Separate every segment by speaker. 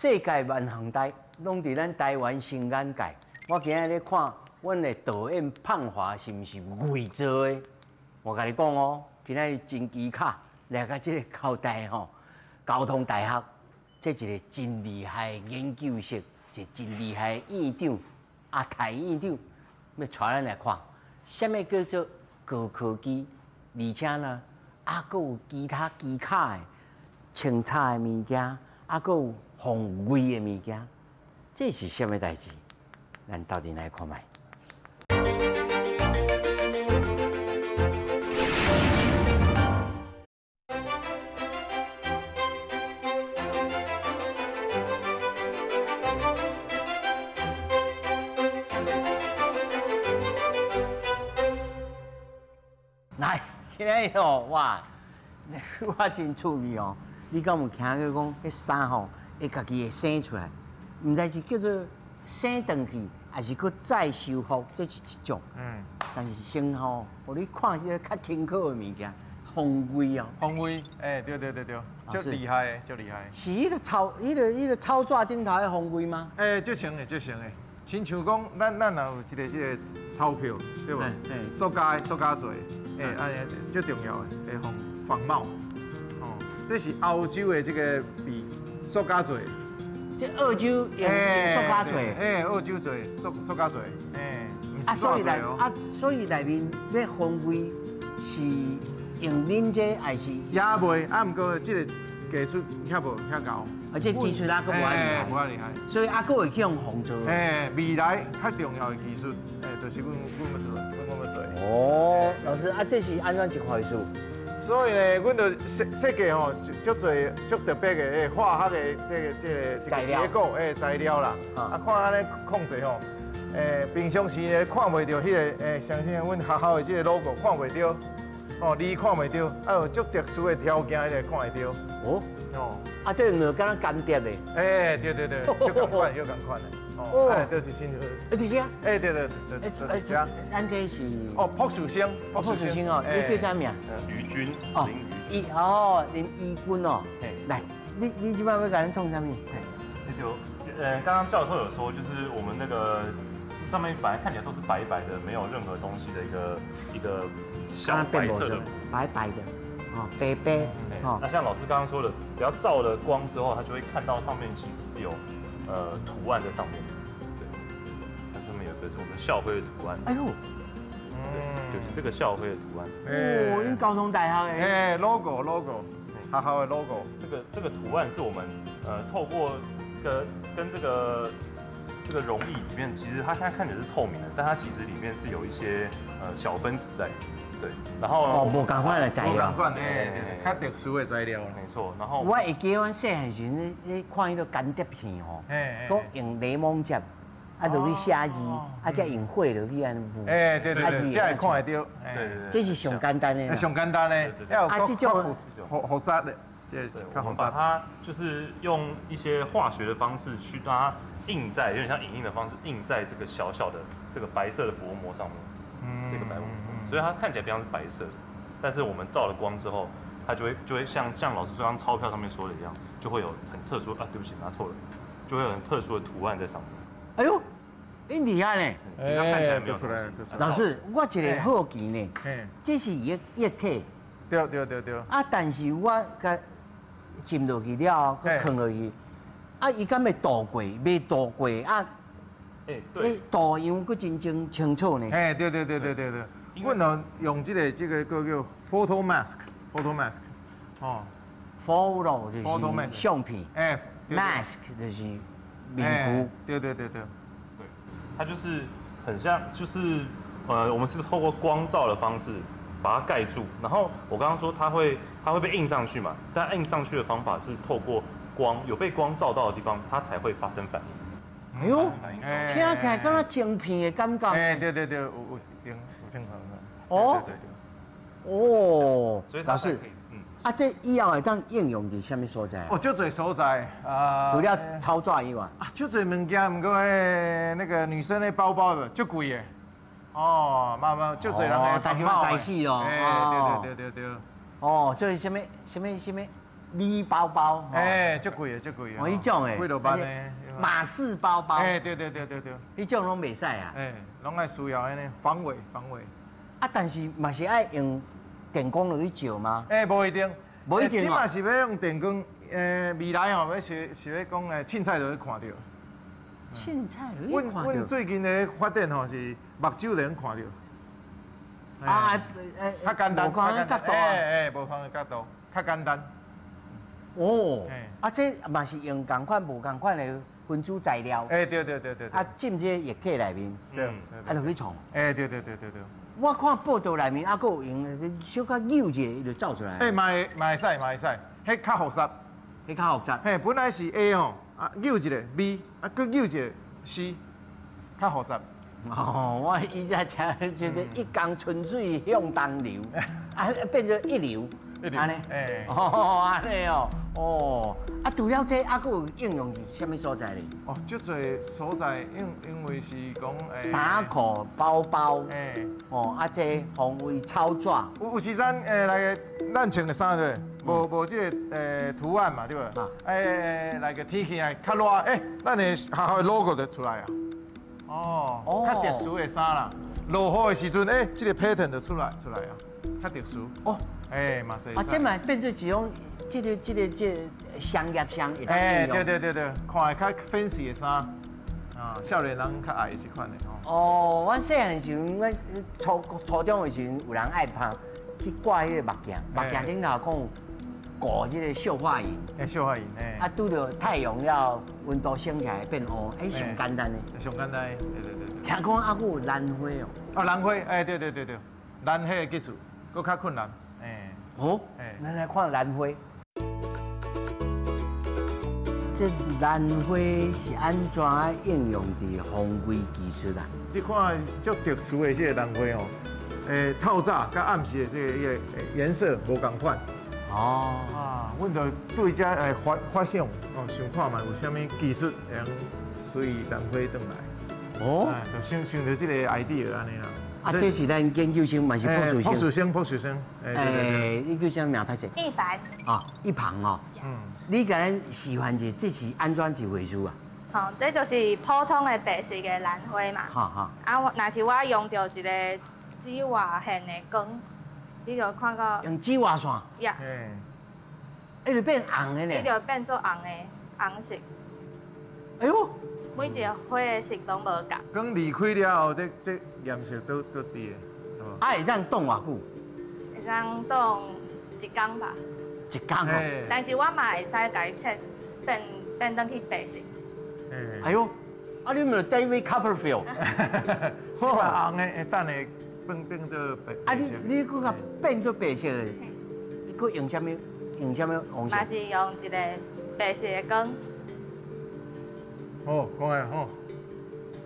Speaker 1: 世界萬項台攏佇咱台灣新眼界。我今仔日咧看，阮的導演胖華是毋是偽造的？我共你講哦，今仔日真蹊蹺，來到這個交大吼，交通大學，這一個真厲害的研究室，一個真厲害的院長，阿泰院長，欲帶咱來看，啥物叫做高科技，而且呢，猶閣有其他技巧的清炒的物件，猶閣有防偽的物件，這是啥物代誌？咱鬥陣來看覓。來，今仔日哦，哇，我真趣味哦。你敢有聽過講，彼衫吼會家己會生出來？毋知是叫做生轉去，還是閣再修復，這是一種。但是先吼，予你看這個較清楚的物件，防偽哦。
Speaker 2: 防偽，欸，對對對對，足厲害的，足厲害。
Speaker 1: 是彼個草，彼個彼個草紙頂頭的防偽嗎？
Speaker 2: 欸，足像的，足像的。親像講，咱若有一個這個鈔票，對無？塑膠的，塑膠做的，欸，按呢足重要的，會防仿冒。哦，這是歐洲的這個幣，塑膠做的。
Speaker 1: 這澳洲用塑膠做的。
Speaker 2: 欸，澳洲做塑膠做的，欸，
Speaker 1: 啊，所以內啊，所以內面欲防偽是用恁這還是？
Speaker 2: 也袂，啊，毋過這個技術遐無遐𠢕。
Speaker 1: 啊，這技術猶閣無遐厲害。
Speaker 2: 無遐厲害。
Speaker 1: 所以猶閣會去予仿造。
Speaker 2: 欸，未來較重要的技術，欸，就是阮阮欲做，阮欲做。
Speaker 1: 哦，老師啊，這是按怎一回事？
Speaker 2: 所以呢，阮就設計吼，足濟足特別的化學的這個結構，欸，材料啦。啊，看按呢控制吼，欸，平常時咧看袂著彼個，欸，相信阮學校的這個 logo 看袂著，哦，字看袂著，啊有足特殊的條件，才會看會著。
Speaker 1: 哦，哦，啊，這毋就敢若乾碟的？
Speaker 2: 欸，對對對，就仝款，就仝款的。哦，欸，就是新的。
Speaker 1: 欸，佇遮。
Speaker 2: 欸，對對對對，對，對。
Speaker 1: 咱這是。
Speaker 2: 哦，朴樹生，
Speaker 1: 朴樹生哦，你叫啥名？
Speaker 3: 于軍。
Speaker 1: 哦，伊哦，林于軍哦。來，你這擺欲共咱創啥物？
Speaker 3: 那就，剛剛教授有說，就是我們那個這上面本來看起來都是白白的，沒有任何東西的一個小白色的，
Speaker 1: 白白的，哦，白白，
Speaker 3: 哦。那像老師剛剛說的，只要照了光之後，他就會看到上面其實是有圖案在上面。對，它上面有個我們校徽的圖案。
Speaker 1: 哎呦，
Speaker 3: 對，就是這個校徽的圖案。
Speaker 1: 哦，恁交通大學的。
Speaker 2: 欸，logo logo，學校的 logo。
Speaker 3: 這個圖案是我們透過跟這個溶液裡面，其實它現在看起來是透明的，但它其實裡面是有一些小分子在。對，然後
Speaker 1: 哦，無仝款的材料，
Speaker 2: 無仝款，欸，較特殊的材料，
Speaker 3: 沒錯。然後
Speaker 1: 我會記阮細漢時陣，咧看彼個乾碟片吼，閣用檸檬汁，啊落去寫字，啊才用火落去按呢霧。
Speaker 2: 欸，對對對，才會看會著。
Speaker 3: 對對對，
Speaker 1: 這是上簡單的。
Speaker 2: 上簡單的，
Speaker 1: 啊，這種
Speaker 2: 複雜的，這較複雜。
Speaker 3: 把它就是用一些化學的方式去讓它印在，有點像影印的方式印在這個小小的這個白色的薄膜上面。嗯，這個白膜。所以它看起來比較是白色的，但是我們照了光之後，它就會像老師這張鈔票上面說的一樣，就會有很特殊啊，對不起，拿錯了，就會有很特殊的圖案在上面。
Speaker 1: 哎呦，很厲害呢！
Speaker 3: 欸，看起來沒有出
Speaker 2: 來。
Speaker 1: 老師，我一個好奇呢，這是液體。
Speaker 2: 對對對對。
Speaker 1: 啊，但是我共浸落去了後，閣囥落去，啊，伊敢會渡過？袂渡過啊？
Speaker 3: 欸，對。
Speaker 1: 圖樣閣真正清楚呢。
Speaker 2: 欸，對對對對對對。阮哦用這個叫做 photo mask，photo mask，哦
Speaker 1: ，photo 就是相片，
Speaker 2: 欸
Speaker 1: ，mask 就是面具，
Speaker 2: 對對對對，
Speaker 3: 對，它就是很像，就是我們是透過光照的方式把它蓋住，然後我剛剛說它會被印上去嘛，但印上去的方法是透過光，有被光照到的地方，它才會發生反應。
Speaker 1: 哎呦，聽起來敢若晶片的感覺。
Speaker 2: 欸，對對對，有有正常的。
Speaker 1: 哦，
Speaker 3: 對對對。
Speaker 1: 哦，老師，
Speaker 3: 嗯，
Speaker 1: 啊，這以後會當應用佇啥物所在？
Speaker 2: 哦，足濟所在啊，
Speaker 1: 除了抄紙以外。
Speaker 2: 啊，足濟物件，毋過彼那個女生的包包的足貴的。哦，媽媽，足濟人的仿冒的。
Speaker 1: 大家知死哦。
Speaker 2: 欸，對對對對對。
Speaker 1: 哦，所以啥物啥物啥物 V 包包，
Speaker 2: 欸，足貴的，足貴的。
Speaker 1: 哦，彼種的，
Speaker 2: 幾落萬的。
Speaker 1: 馬氏包包。
Speaker 2: 欸，對對對對對。
Speaker 1: 彼種攏袂使啊。
Speaker 2: 欸，攏愛需要按呢防偽防偽。
Speaker 1: 啊，但是嘛是愛用電光落去照嗎？
Speaker 2: 欸，無一定，
Speaker 1: 無一定。
Speaker 2: 這馬是欲用電光，未來吼，欲是是欲講凊彩就會看著。
Speaker 1: 凊彩就會看著。
Speaker 2: 阮最近的發展吼是目睭就能看著。
Speaker 1: 啊，
Speaker 2: 較簡單，
Speaker 1: 無仝的角度啊。
Speaker 2: 欸，無仝的角度，較簡單。
Speaker 1: 哦，啊，這嘛是用仝款無仝款的分子材料。
Speaker 2: 欸，對對對對。
Speaker 1: 啊，進這個液體內面。
Speaker 2: 對。
Speaker 1: 啊，就去創。
Speaker 2: 欸，對對對對對。
Speaker 1: 我看報道內面啊，閣有用小可扭一下，伊就走出來。
Speaker 2: 欸，嘛會嘛會使嘛會使，彼較複雜。
Speaker 1: 彼較複雜。
Speaker 2: 嘿，本來是 A 吼，啊扭一個 B，啊閣扭一個 C，較複雜。
Speaker 1: 哦，我以前聽這個一江春水向東流，啊變做一流，按呢？
Speaker 2: 欸，
Speaker 1: 哦，按呢哦，哦，啊除了這，啊閣有應用佇啥物所在咧？
Speaker 2: 哦，足濟所在，因為是講，
Speaker 1: 衫褲、包包，
Speaker 2: 欸，
Speaker 1: 哦，啊這防偽草紙。
Speaker 2: 有時陣來個咱穿的衫對，無這個圖案嘛對無？欸，來個天氣啊較熱，欸，咱的學校的 logo 就出來啊。哦，較特殊的衫啦，落雨的時陣，欸，這個 pattern 就出來出來啊，較特殊。
Speaker 1: 哦，
Speaker 2: 欸，嘛是。
Speaker 1: 啊，這嘛變做一種，這個商業上會當
Speaker 2: 欸，對對對對，看會較 fancy 的衫，啊，少年人較愛這款的吼。
Speaker 1: 哦，我細漢時陣，我初初中的時陣，有人愛拍去掛彼個目鏡，目鏡頂頭講有裹這個溴化銀。
Speaker 2: 欸，溴化銀，欸。
Speaker 1: 啊，拄著太陽了，溫度升起來變烏，欸，上簡單的。
Speaker 2: 上簡單，對對對對。
Speaker 1: 聽講啊，閣有蘭花哦。
Speaker 2: 啊，蘭花，欸，對對對對，蘭花的技術閣較困難，欸。
Speaker 1: 哦，咱來看蘭花。這蘭花是按怎應用佇防偽技術啊？
Speaker 2: 這款足特殊的這個蘭花哦，欸，透早佮暗時的這個伊個顏色無仝款。
Speaker 1: 哦，
Speaker 2: 啊，阮就對這來發發想，哦，想看覓有啥物技術會用對蘭花轉來。
Speaker 1: 哦，
Speaker 2: 就想想著這個 idea 按呢啦。
Speaker 1: 啊，這是咱研究生嘛是博士生？
Speaker 2: 博士生，博士生。
Speaker 1: 欸，你叫啥名？歹勢。
Speaker 4: 一凡。
Speaker 1: 啊，一旁哦。
Speaker 2: 嗯。
Speaker 1: 你共咱示範一下，這是按怎一回事啊？
Speaker 4: 好，這就是普通的白色的蘭花嘛。
Speaker 1: 哈哈。
Speaker 4: 啊，我若是我用著一個紫外線的光，你就看到。
Speaker 1: 用紫外線。
Speaker 4: 呀。
Speaker 1: 欸，就變紅的呢。
Speaker 4: 伊就變做紅的，紅色。
Speaker 1: 哎喲。
Speaker 4: 每一個花的色攏無仝。
Speaker 2: 光離開了後，這顏色都佇的。
Speaker 1: 啊，會當凍偌久？
Speaker 4: 會當凍一工吧。
Speaker 1: 一工哦。
Speaker 4: 但是我嘛會使共伊切變變轉去白色。
Speaker 1: 哎喲，啊你毋是 David Copperfield？
Speaker 2: 這個紅的會等下變變做白。
Speaker 1: 啊你你閣共變做白色的，你閣用啥物用啥物方式？
Speaker 4: 嘛是用一個白色的光。
Speaker 2: 哦，講來吼，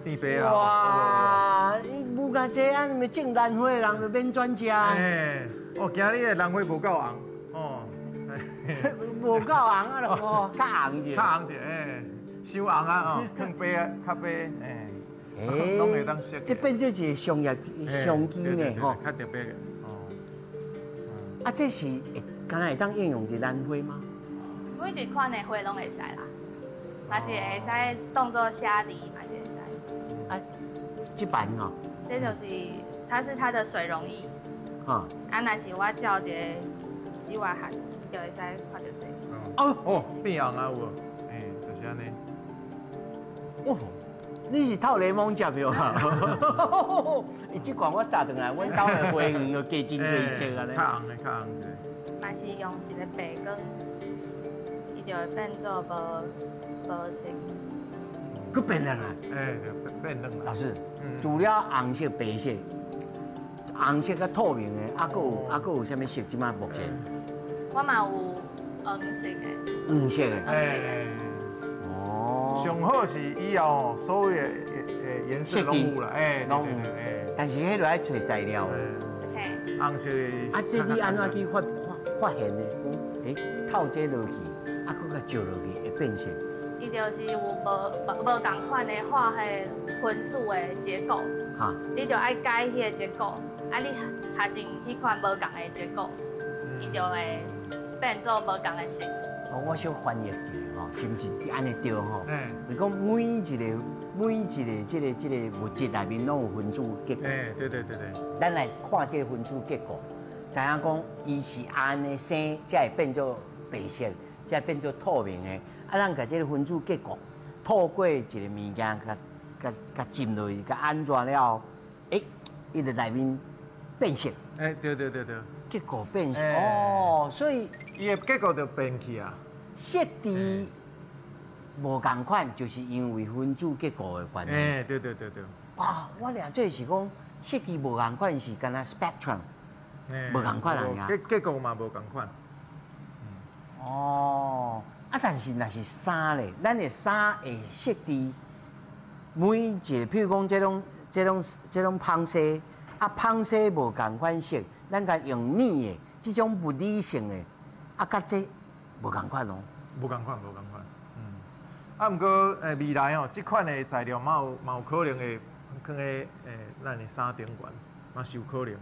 Speaker 2: 變白啊！
Speaker 1: 哇，你無共這按呢種蘭花的人就免轉食。
Speaker 2: 欸，哦，驚你的蘭花無夠紅，哦，
Speaker 1: 無夠紅啊，就哦，較紅者。
Speaker 2: 較紅者，欸，傷紅啊，哦，更白啊，較白，欸，攏會當識。
Speaker 1: 這變做一個商業商機呢，吼。
Speaker 2: 較特別的，哦。
Speaker 1: 啊，這是會敢若會當應用佇蘭花嗎？
Speaker 4: 每一款的花攏會使啦。嘛是會使當做寫字，嘛是會使。
Speaker 1: 啊，這版哦。
Speaker 4: 這就是，它是它的水溶液。
Speaker 1: 啊。
Speaker 4: 啊，若是我照一個紫外線，就會使看著這個。
Speaker 1: 哦
Speaker 2: 哦，變紅啊有無？欸，就是按呢。
Speaker 1: 哦，你是透雷蒙食票啊？伊這罐我炸轉來，阮兜的花園就加真濟色啊咧。
Speaker 2: 較紅的，較紅一個。
Speaker 4: 嘛是用一個白光，伊就會變做無。無色，
Speaker 1: 閣變轉來，
Speaker 2: 欸，變轉來。
Speaker 1: 老師，除了紅色、白色，紅色佮透明的，啊，閣有啊，閣有啥物色？這擺目前，
Speaker 4: 我嘛有黃色的，
Speaker 1: 黃色的，
Speaker 2: 欸，
Speaker 1: 哦，
Speaker 2: 上好是以後所有的顏色攏有啦，欸，攏有，
Speaker 1: 但是彼就愛揣材料，
Speaker 4: 嘿，
Speaker 2: 紅色的。
Speaker 1: 啊，這你按怎去發發現的？講，欸，透這落去，啊，閣共照落去會變色。
Speaker 4: 伊就是有無仝款的化學分子的結構，你就愛改彼個結構，啊，你合成彼款無仝的結構，伊就會變做無仝的色。
Speaker 1: 哦，我小翻譯一下吼，是毋是按呢對吼？是講每一個這個物質內面攏有分子結構。
Speaker 2: 欸，對對對對。
Speaker 1: 咱來看這個分子結構，知影講伊是按呢生，才會變做白色，才會變做透明的。啊，咱共這個分子結構透過一個物件，共共浸落去，共按怎了後，欸，伊就內面變色。
Speaker 2: 欸，對對對對。
Speaker 1: 結構變色哦，所以
Speaker 2: 伊的結構就變去啊。
Speaker 1: 色調無仝款，就是因為分子結構的關係。
Speaker 2: 欸，對對對對。
Speaker 1: 哇，我掠做是講色調無仝款是敢若 spectrum，無仝款啊。
Speaker 2: 結構嘛無仝款。
Speaker 1: 哦，啊，但是若是衫咧，咱的衫會設置每一個，譬如講這種紡紗，啊，紡紗無仝款色，咱共用染的這種物理性的，啊，佮這無仝款哦。
Speaker 2: 無仝款，無仝款。啊，毋過未來吼，這款的材料嘛有可能會囥佇咱的衫頂懸，嘛是有可能。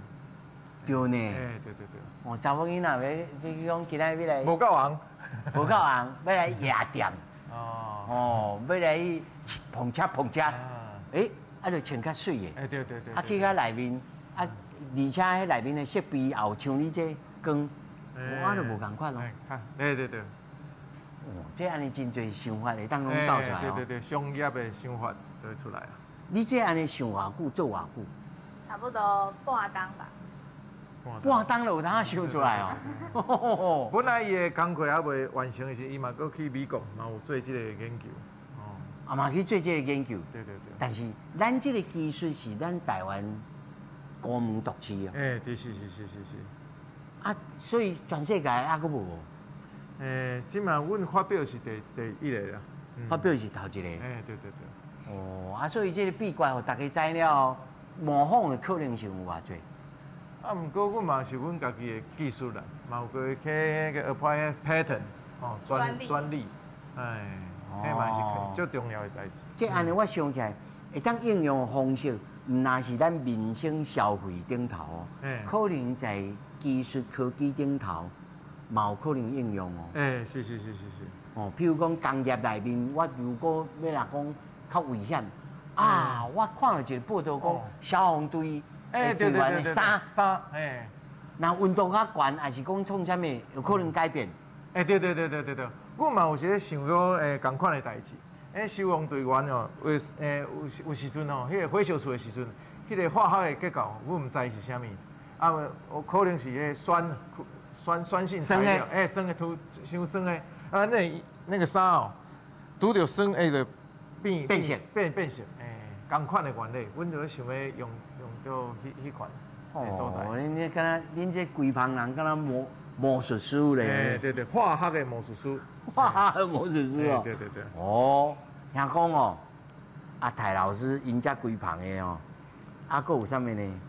Speaker 1: 對呢。
Speaker 2: 欸，對對對。
Speaker 1: 哦，查某囡仔欲，比如講今仔欲來。
Speaker 2: 無夠紅。
Speaker 1: 無夠紅，欲來夜店。哦。哦，欲來碰車碰車。欸，啊，就穿較媠的。
Speaker 2: 欸，對對對。
Speaker 1: 啊，去到內面，啊，而且彼內面的設備也有像你這光，我就無仝款哦。
Speaker 2: 對對對。
Speaker 1: 哦，這按呢真濟想法會當攏走出來哦。
Speaker 2: 對對對，商業的想法就會出來啊。
Speaker 1: 你這按呢想偌久，做偌久？
Speaker 4: 差不多半冬吧。
Speaker 1: 半冬就有通想出來哦。
Speaker 2: 本來伊的工課猶未完成的時，伊嘛閣去美國，嘛有做這個研究。哦。
Speaker 1: 啊嘛去做這個研究。
Speaker 2: 對對對。
Speaker 1: 但是咱這個技術是咱台灣高門獨市哦。
Speaker 2: 欸，對，是是是是是。
Speaker 1: 啊，所以全世界猶閣無。
Speaker 2: 欸，這馬阮發表是第一個啦。
Speaker 1: 發表是頭一個。
Speaker 2: 欸，對對對。
Speaker 1: 哦，啊，所以這個秘訣予大家知了後，模仿的可能性有偌濟？
Speaker 2: 啊，毋過阮嘛是阮家己的技術啦，嘛有閣去彼個 apply patent，哦，專利，哎，彼嘛是足重要的代誌。
Speaker 1: 這按呢，我想起來，會當應用的方式，毋但是咱民生消費頂頭哦，可能在技術科技頂頭，嘛有可能應用哦。
Speaker 2: 欸，是是是是是。
Speaker 1: 哦，譬如講工業內面，我如果欲來講較危險，啊，我看著一個報道講消防隊。欸，隊員的衫
Speaker 2: 衫，欸，
Speaker 1: 若溫度較懸，還是講創啥物，有可能改變。
Speaker 2: 欸，對對對對對對，我嘛有時咧想講，欸，仝款的代誌。欸，消防隊員哦，有欸有有時陣吼，彼個火燒厝的時陣，彼個化學的結構，阮毋知是啥物，啊，有可能是彼個酸性材料，欸，酸的塗傷酸的，啊，那個衫哦，拄著酸，欸，就變
Speaker 1: 變色，
Speaker 2: 變色，欸，仝款的原理，阮就想欲用到彼款的所在。
Speaker 1: 哦，恁這敢若恁這規棚人敢若魔術師咧。
Speaker 2: 欸，對對，化學的魔術師。
Speaker 1: 化學的魔術師哦。
Speaker 2: 對對對。
Speaker 1: 哦，聽講哦，阿泰老師𪜶遮規棚的哦，啊，閣有啥物呢？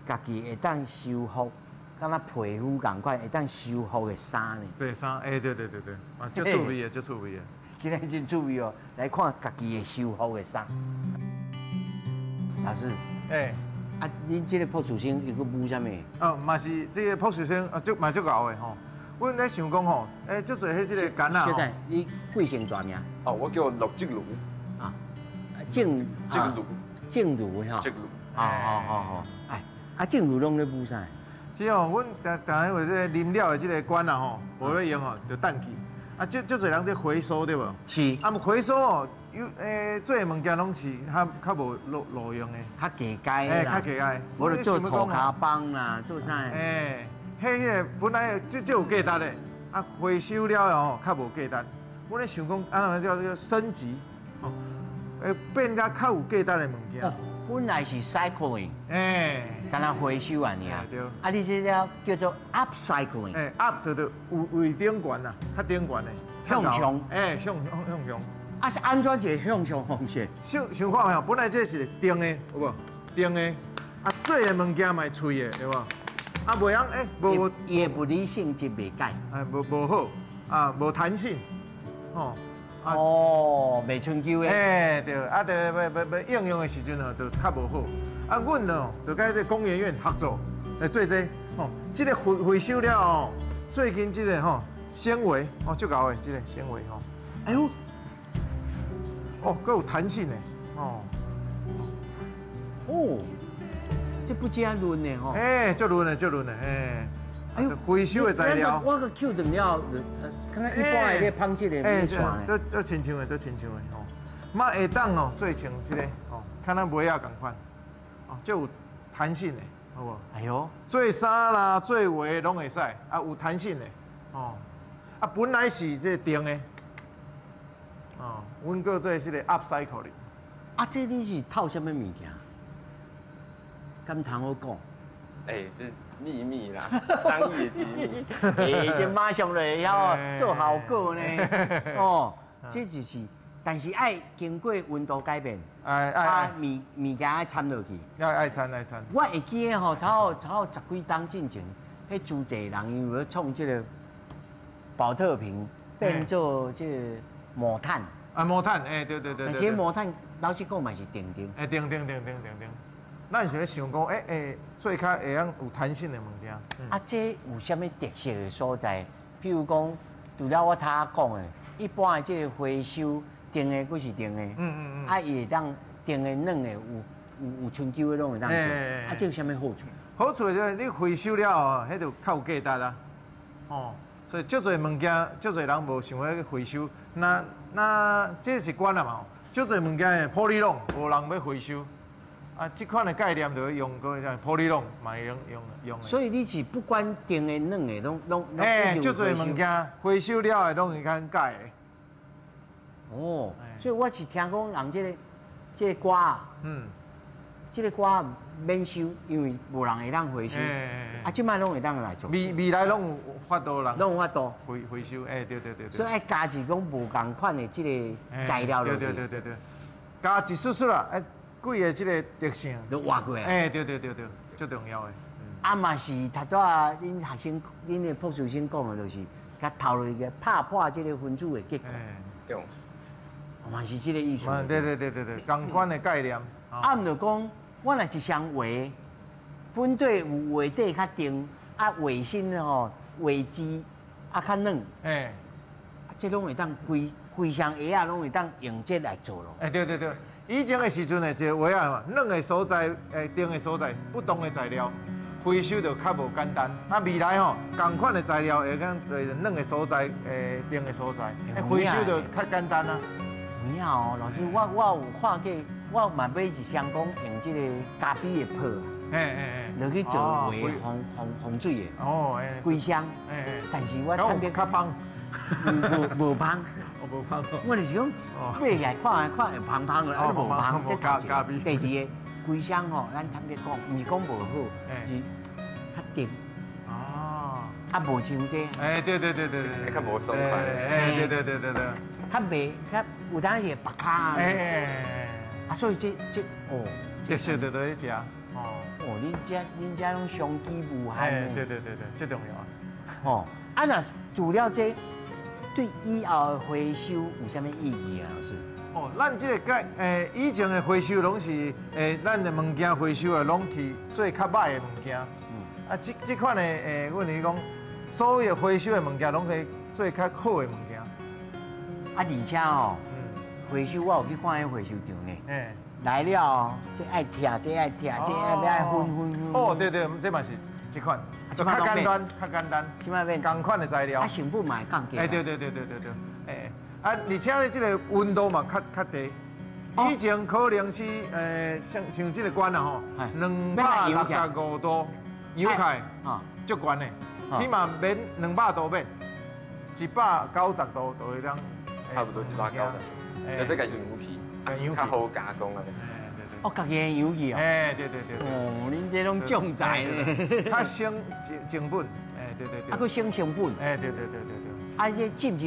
Speaker 1: 家己會當修復，敢若皮膚仝款會當修復的衫呢？
Speaker 2: 這衫，欸，對對對對，啊，足趣味的，足趣味的。
Speaker 1: 今日真趣味哦，來看家己的修復的衫。老師，
Speaker 2: 欸。
Speaker 1: 啊，恁這個博士生又閣舞啥物？
Speaker 2: 哦，嘛是這個博士生啊，足嘛足𠢕的吼。阮咧想講吼，欸，足濟彼這個繭仔吼。
Speaker 1: 小等，你貴姓大名？
Speaker 5: 哦，我叫陸正如。
Speaker 1: 啊，正
Speaker 5: 正如，
Speaker 1: 正如吼。
Speaker 5: 正如。
Speaker 1: 哦哦哦哦，哎，啊，正如攏咧舞啥？
Speaker 2: 這哦，阮逐逐因為這個啉了的這個罐仔吼，無咧用吼，就擲去。啊，足足濟人咧回收對無？
Speaker 1: 是。
Speaker 2: 啊，回收哦，有欸，做的物件攏是較較無路用的，
Speaker 1: 較低階的啦。
Speaker 2: 較低階。
Speaker 1: 無就做塗跤枋啦，做啥？
Speaker 2: 欸，彼個本來這這有價值的，啊，回收了後吼較無價值。阮咧想講，按怎叫做升級，哦，會變甲較有價值的物件。
Speaker 1: 本來是 cycling，
Speaker 2: 欸，
Speaker 1: 敢若回收按呢啊。
Speaker 2: 對。
Speaker 1: 啊，你這個叫做 upcycling。
Speaker 2: 欸，up 就就為頂懸啦，較頂懸的。
Speaker 1: 向上。
Speaker 2: 欸，向上。
Speaker 1: 啊，是按怎一個向上方式？
Speaker 2: 想想看覓？本來這是定的，有無？定的，啊，做的物件嘛會脆的，對無？啊，袂曉欸，無
Speaker 1: 伊的物理性質袂改。
Speaker 2: 哎，無好，啊，無彈性，吼。
Speaker 1: 哦，袂春秋的。
Speaker 2: 欸，對，啊，就欲欲欲應用的時陣吼，就較無好。啊，阮哦，就佮這個工研院合作來做這個，吼，這個回收了後，最近這個吼，纤维哦，足厚的这个纤维吼。
Speaker 1: 哎呦，
Speaker 2: 哦，阁有弹性的哦。
Speaker 1: 哦，这不止润的吼。
Speaker 2: 哎，足润的，足润的，哎。哎呦，回收的材料。
Speaker 1: 我阁抾断了，敢若一般的咧纺织的棉线呢。
Speaker 2: 都亲像的，都亲像的吼。嘛会当哦，做成这个吼，敢若袜仔仝款，哦，足有弹性的，好无？
Speaker 1: 哎呦，
Speaker 2: 做衫啦，做袜拢会使，啊，有弹性的，哦，啊，本来是这个定的，哦，阮阁做这个 upcycle 的。
Speaker 1: 啊，这你是透啥物物件？敢通好讲？
Speaker 5: 哎，这秘密啦，商业机密。
Speaker 1: 哎，这马上就会晓做效果呢。哦，这就是，但是爱经过温度改变，啊，物物件爱掺落去。
Speaker 2: 要爱掺爱掺。
Speaker 1: 我会记得吼，差不多十几冬进前，彼诸济人因为欲创这个保特瓶变做这个木炭。
Speaker 2: 啊，木炭，哎，对对对。
Speaker 1: 而且木炭老实讲嘛是定定。
Speaker 2: 哎，定定定定定定。咱是咧想讲，欸欸，做较会晓有弹性的物件。
Speaker 1: 啊，这有啥物特色的所在？譬如讲，除了我头仔讲的，一般的这个回收定的，阁是定的。啊，伊会当定的、软的，有春秋的拢会当做。啊，这有啥物好处？
Speaker 2: 好处就是你回收了后，彼就较有价值啦。哦，所以足济物件，足济人无想欲去回收。那这是管啊嘛，足济物件的玻璃拢无人欲回收。啊，这款的概念就用过这玻璃拢嘛会用用用。
Speaker 1: 所以你是不管定的、软的，拢拢拢。
Speaker 2: 哎，足济物件回收了的，拢会较改的。
Speaker 1: 哦，所以我是听讲人这个歌，这个歌免收，因为无人会当回收。啊，这摆拢会当来做。
Speaker 2: 未来拢有法度人。
Speaker 1: 拢有法度。
Speaker 2: 回收，哎，对对对对。
Speaker 1: 所以爱加一讲无仝款的这个材料落去。
Speaker 2: 对对对对对。加一丝丝啦，哎。规个这个特性
Speaker 1: 都活过来。
Speaker 2: 哎，对对对对，最重要的。
Speaker 1: 啊嘛是头拄仔恁学生、恁的博士生讲的，就是共头落去拍破这个分子的结构。
Speaker 5: 对。
Speaker 1: 嘛是这个意思。
Speaker 2: 对对对对对，仝款的概念。
Speaker 1: 啊，毋就讲，我若一双袜，本底有袜底较重，啊袜身吼袜舌啊较软。啊，这拢会当规规双鞋仔拢会当用这来做咯。
Speaker 2: 哎，对对对。以前的时阵呢，这个袜仔嘛，软的所在，诶，硬的所在，不同的材料回收就较无简单。那未来吼，仝款的材料会当做软的所在，诶，硬的所在，回收就较简单啊。
Speaker 1: 有影哦，老师，我有看过，我嘛买一双讲用这个咖啡的泡，落去做袜防防防水的。
Speaker 2: 哦，哎，
Speaker 1: 规双。但是我
Speaker 2: 特别较芳。
Speaker 1: 无无芳。
Speaker 2: 无芳。
Speaker 1: 我就是讲买起来看看会芳芳的，啊无芳，这头一个。第二个，规双吼，咱坦白讲，毋是讲无好，是较重。
Speaker 2: 哦。
Speaker 1: 啊，无像这。
Speaker 2: 哎，对对对对对。
Speaker 5: 较无爽快。
Speaker 2: 哎，对对对对对。
Speaker 1: 较袂较有当时会拔跤。
Speaker 2: 哎。
Speaker 1: 啊，所以这哦，
Speaker 2: 特色就佇咧遮。
Speaker 1: 哦。哦，恁遮拢商机无限。
Speaker 2: 哎，对对对对，这重要。
Speaker 1: 哦，啊，若除了这。对以后的回收有啥物意义啊，老师？
Speaker 2: 哦，咱这个概，以前的回收拢是，咱的物件回收的拢去做较歹的物件。啊，这款的，阮是讲，所有回收的物件拢可以做较好的物件。
Speaker 1: 啊，而且哦，回收我有去看彼回收场呢。来了哦，这爱拆，这爱拆，这爱爱分分分。
Speaker 2: 哦，对对，这嘛是。这款就较简单，较简单。
Speaker 1: 这摆变
Speaker 2: 仝款的材料，
Speaker 1: 啊，成本嘛会降低。
Speaker 2: 哎，对对对对对对，哎，啊，而且咧，这个温度嘛较较低。以前可能是，像这个罐啊吼，265度，油开，足悬的，这嘛免200度免，190度就会当。
Speaker 5: 差不多190，就这个油皮，较好加工啊。
Speaker 1: 哦，家己的油去哦。
Speaker 2: 哎，对对对。
Speaker 1: 哦，恁这拢将才呢。
Speaker 2: 较省成本，哎，对对对。
Speaker 1: 啊，阁省成本。
Speaker 2: 哎，对对对对对。
Speaker 1: 啊，这进入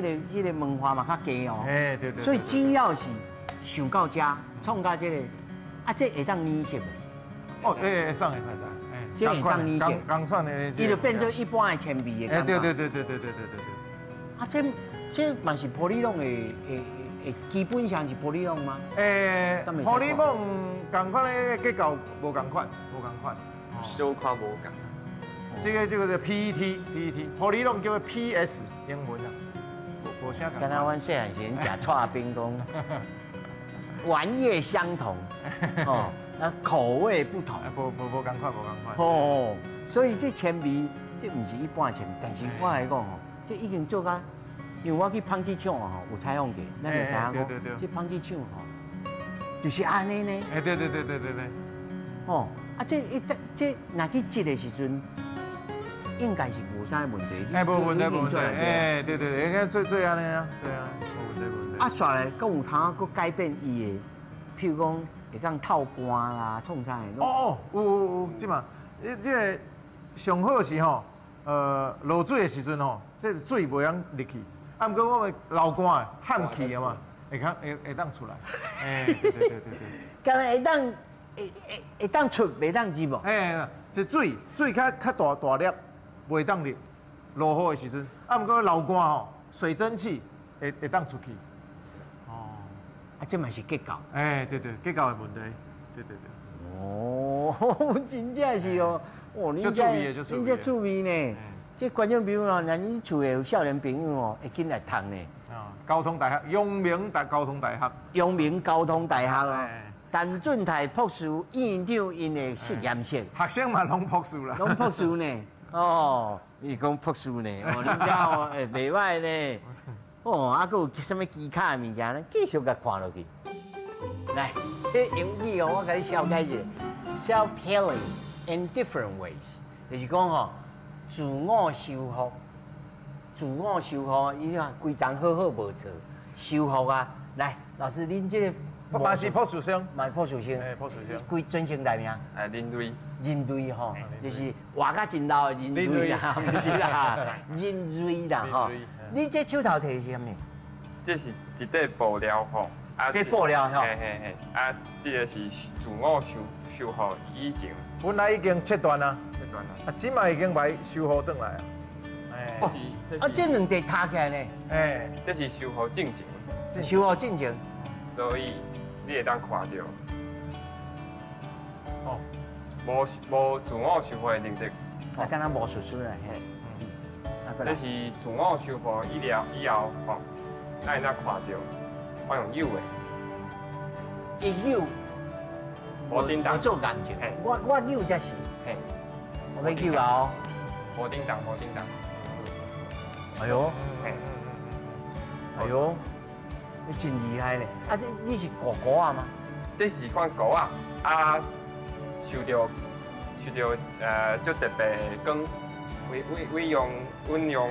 Speaker 1: 的这个文化嘛较低哦。
Speaker 2: 哎，对对。
Speaker 1: 所以只要是想到遮，创到这个，啊，这会当粘接的。
Speaker 2: 哦，哎，会使会使哎，
Speaker 1: 这会当粘接。
Speaker 2: 仝款的。
Speaker 1: 伊就变做一般的纤维的。
Speaker 2: 哎，对对对对对对对对对。
Speaker 1: 啊，这嘛是玻璃拢的。基本上是玻璃网吗？
Speaker 2: 欸，玻璃网仝款的结构无仝款，无仝款，
Speaker 5: 小可无仝。
Speaker 2: 這個是 PET，PET，玻璃攏叫做 PS 英文啊，無啥仝。
Speaker 1: 敢若阮細漢時陣食剉冰講，玩意相同，哦，那口味不同。
Speaker 2: 無仝款，無仝款。
Speaker 1: 哦，所以這纖維，這毋是一般的纖維，但是我來講吼，這已經做甲，因為我去紡織廠吼，有採訪過，咱就知影講，這紡織廠吼，就是按呢呢。
Speaker 2: 哎，對對對對對對。
Speaker 1: 哦，啊，這一這若去織的時陣，應該是無啥問題。
Speaker 2: 哎，無問題，無問題。哎，對對對，應該做做按呢啊，做按，無問題無問題。
Speaker 1: 啊，煞來，閣有通閣改變伊的，譬如講會當透汗啦，創啥的。
Speaker 2: 哦，有有有，這嘛，你這個上好是吼，落水的時陣吼，這水袂曉入去，啊，毋過我們流汗汗氣啊嘛，會較會會當出來。哎，對對對對對。
Speaker 1: 敢若會當會會會當出，袂當入無？
Speaker 2: 哎，是水水較較大大粒，袂當入。落雨的時陣，啊，毋過流汗吼，水蒸氣會會當出去。哦，
Speaker 1: 啊，這嘛是結構。
Speaker 2: 哎，對對，結構的問題，對對對。
Speaker 1: 哦，真正是哦，哦，你這你這趣味呢？這觀眾朋友哦，若你厝的有少年朋友哦，會緊來讀呢。
Speaker 2: 啊，交通大學，陽明大交通大學。
Speaker 1: 陽明交通大學哦。陳俊泰博士院長𪜶的實驗室，
Speaker 2: 學生嘛攏博士啦，
Speaker 1: 攏博士呢。哦，伊講博士呢，哦，恁遮哦，會袂歹呢。哦，啊，閣有啥物其他的物件，咱繼續共看落去。來，這英語哦，我共你紹介一下，self healing in different ways，就是講吼，自我修復，自我修復，伊看規層好好無錯，修復啊。來，老師，恁這個。
Speaker 2: 嘛是博士生，
Speaker 1: 嘛是博士生，
Speaker 2: 哎，博士生，
Speaker 1: 規尊稱大名？
Speaker 5: 哎，人類，
Speaker 1: 人類吼，就是活甲真老的人類啦，毋是啦，人類啦吼。你這手頭提的是啥物？
Speaker 5: 這是一塊布料吼，
Speaker 1: 這布料吼，
Speaker 5: 嘿嘿嘿，啊，這個是自我修修復以前，
Speaker 2: 本來已經切斷啦，
Speaker 5: 切斷啦，
Speaker 2: 啊，這擺已經來修復轉來啊。
Speaker 5: 哎，
Speaker 1: 啊，這兩塊塌起來呢？
Speaker 2: 哎，
Speaker 5: 這是修復進前，
Speaker 1: 修復進前，
Speaker 5: 所以。你會當看著，
Speaker 2: 哦，
Speaker 5: 無無自我修復的能力，
Speaker 1: 啊，敢若無術術來嘿。
Speaker 5: 這是自我修復以了以後吼，咱會當看著，我用扭的，
Speaker 1: 伊扭，
Speaker 5: 無振動，
Speaker 1: 無做感情，我我扭才是，
Speaker 5: 嘿，
Speaker 1: 我欲扭啊哦，
Speaker 5: 無振動，無振動。
Speaker 1: 哎喲，哎喲。你真厲害咧！啊，你你是糊糊仔嗎？
Speaker 5: 這是款糊仔，啊，受著受著足特別的光，為為為用阮用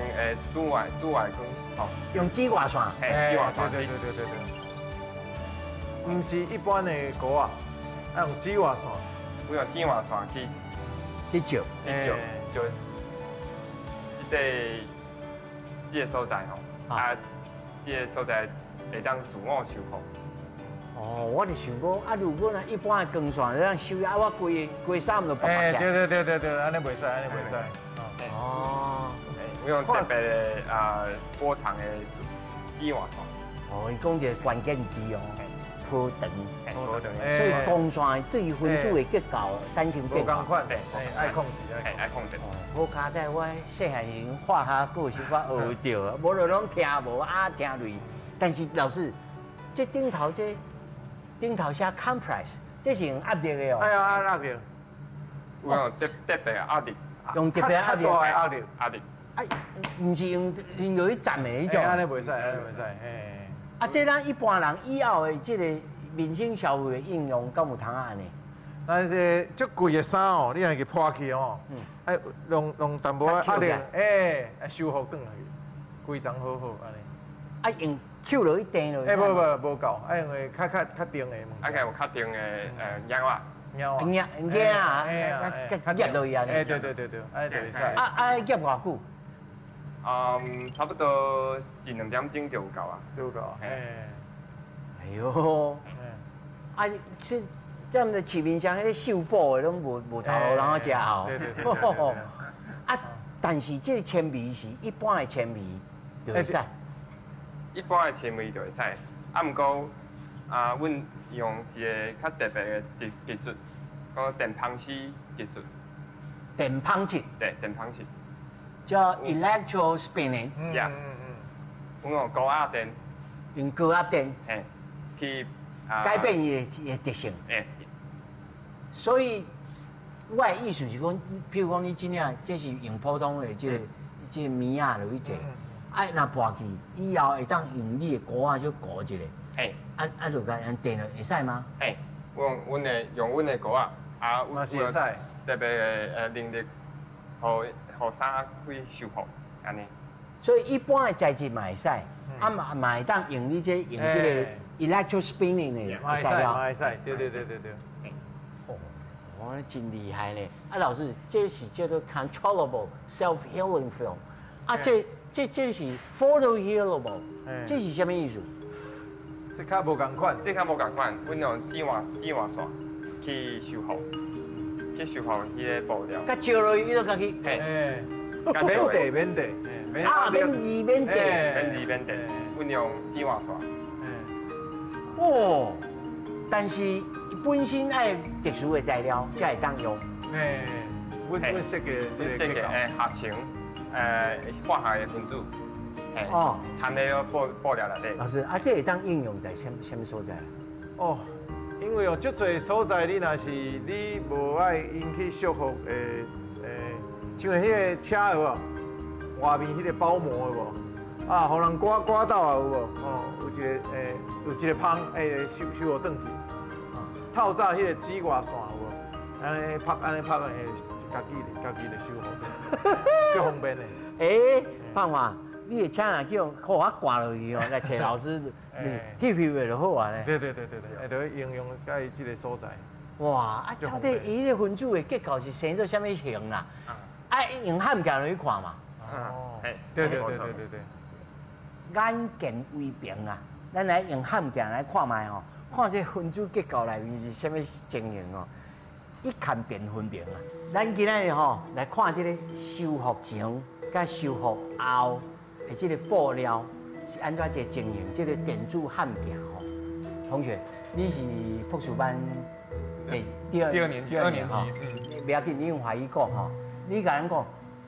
Speaker 5: 紫外紫外光，吼。
Speaker 1: 用紫外線。
Speaker 5: 嘿，紫外線。
Speaker 2: 對對對對對。毋是一般的糊仔，啊用紫外線。
Speaker 5: 阮用紫外線去
Speaker 1: 去照，
Speaker 5: 去照，照這個這個所在吼，啊，這個所在。會當自我修復。
Speaker 1: 哦，我就想講，啊，如果若一般的光線這樣修，啊，我規規衫都白白
Speaker 2: 起。對對對對對，按呢袂使，按呢袂使。
Speaker 1: 哦。
Speaker 5: 我用特別的啊波長的紫外線。
Speaker 1: 哦，伊講一個關鍵字哦，波長。
Speaker 5: 波長。
Speaker 1: 所以光線對分子的結構產生變化。
Speaker 2: 無仝款，對，愛控制，
Speaker 5: 愛控制。
Speaker 1: 好佳哉，我細漢時陣化學閣有小可學著，無就攏聽無啊聽類。但是老師，這頂頭這頂頭寫 compress，這是用壓力的哦。
Speaker 2: 哎呀，壓力。
Speaker 5: 有用特特別的壓力，
Speaker 1: 用特別壓力。
Speaker 2: 壓力，
Speaker 5: 壓力。
Speaker 1: 啊，毋是用用落去站的彼種。
Speaker 2: 按呢袂使，按呢袂使，嘿。
Speaker 1: 啊，這咱一般人以後的這個民生消費的應用，敢有通按呢？
Speaker 2: 咱這足貴的衫哦，你若去破去哦，愛用用淡薄仔壓力，哎，修復轉來，規層好好按呢。
Speaker 1: 啊，用手落去釘落去。
Speaker 2: 哎，無無無夠，愛用個較較較定的。
Speaker 5: 啊，個有較定的夾仔。
Speaker 2: 夾
Speaker 1: 夾夾啊，夾落去按呢。
Speaker 2: 哎，對對對對，按呢就會使。
Speaker 1: 啊啊，夾偌久？
Speaker 5: 嗯，差不多一兩點鐘就有夠啊。
Speaker 2: 就有夠。哎。
Speaker 1: 哎喲。啊，這這毋市面上彼個修補的攏無無頭路通好食哦。
Speaker 2: 對對對。
Speaker 1: 啊，但是這個纖維是一般的纖維就會使。
Speaker 5: 一般的纖維就會使，啊，毋過啊，阮用一個較特別的技技術，講電紡絲技術。
Speaker 1: 電紡織。
Speaker 5: 對，電紡織。
Speaker 1: 叫 electro spinning。
Speaker 5: 呀。阮用高壓電。
Speaker 1: 用高壓電。
Speaker 5: 嘿。去
Speaker 1: 改變伊的特性。所以，我的意思是講，譬如講你這領，這是用普通的這個棉仔落去做，啊，若破去以後會當用你的膏仔去糊一下。啊啊，就共按電落會使嗎？
Speaker 5: 嘿，阮的膏仔，啊，
Speaker 2: 嘛是會使。
Speaker 5: 特別的能力，予予衫去修復，按呢。
Speaker 1: 所以一般的材質嘛會使，啊嘛嘛會當用你這用這個 electro spinning 的材料。
Speaker 2: 嘛會使，對對對對對。
Speaker 1: 哦，哇，真厲害咧！啊，老師，這是叫做 controllable self-healing film，啊，這是 photo healable，這是啥物意思？
Speaker 2: 這較無仝款，
Speaker 5: 這較無仝款，阮用紫外線去修復，去修復彼個布料。
Speaker 1: 佮照落去，伊就家己。
Speaker 5: 嘿。
Speaker 2: 免地免地，
Speaker 1: 啊，免字免地，
Speaker 5: 免字免地，阮用紫外線。
Speaker 1: 哦，但是本身愛特殊的材料才會當用。
Speaker 2: 嘿，阮設計這個
Speaker 5: 設計合成，化學的分子。哦，摻佇個布料內底。
Speaker 1: 老師，啊，這會當應用在啥啥物所在？
Speaker 2: 哦，因為哦，足濟所在你若是你無愛引起修復的，像彼個車有無？外面彼個包膜有無？啊，予人刮刮到啊有無？哦，有一個芳修復轉去。透早彼個紫外線有無？按呢拍按呢拍，家己就修復，足方便的。
Speaker 1: 欸，胖華，你的車若叫予我刮落去哦，來揣老師，你翕翕的就好啊咧。
Speaker 2: 對對對對對，會著應用佇這個所在。
Speaker 1: 哇！啊，到底伊個分子的結構是生做啥物形啦？啊，用漢鏡落去看嘛。
Speaker 2: 哦，對對對對對對。
Speaker 1: 眼見為憑啊！咱來用漢鏡來看覓吼，看這分子結構內面是啥物情形哦。一看便分明啊！咱今仔日吼來看這個修復前佮修復後的這個布料是按怎一個情形？這個電子漢鏡吼，同學，你是博士班第二
Speaker 6: 年級，二年級，
Speaker 1: 不要緊，你用華語講吼，你共咱講，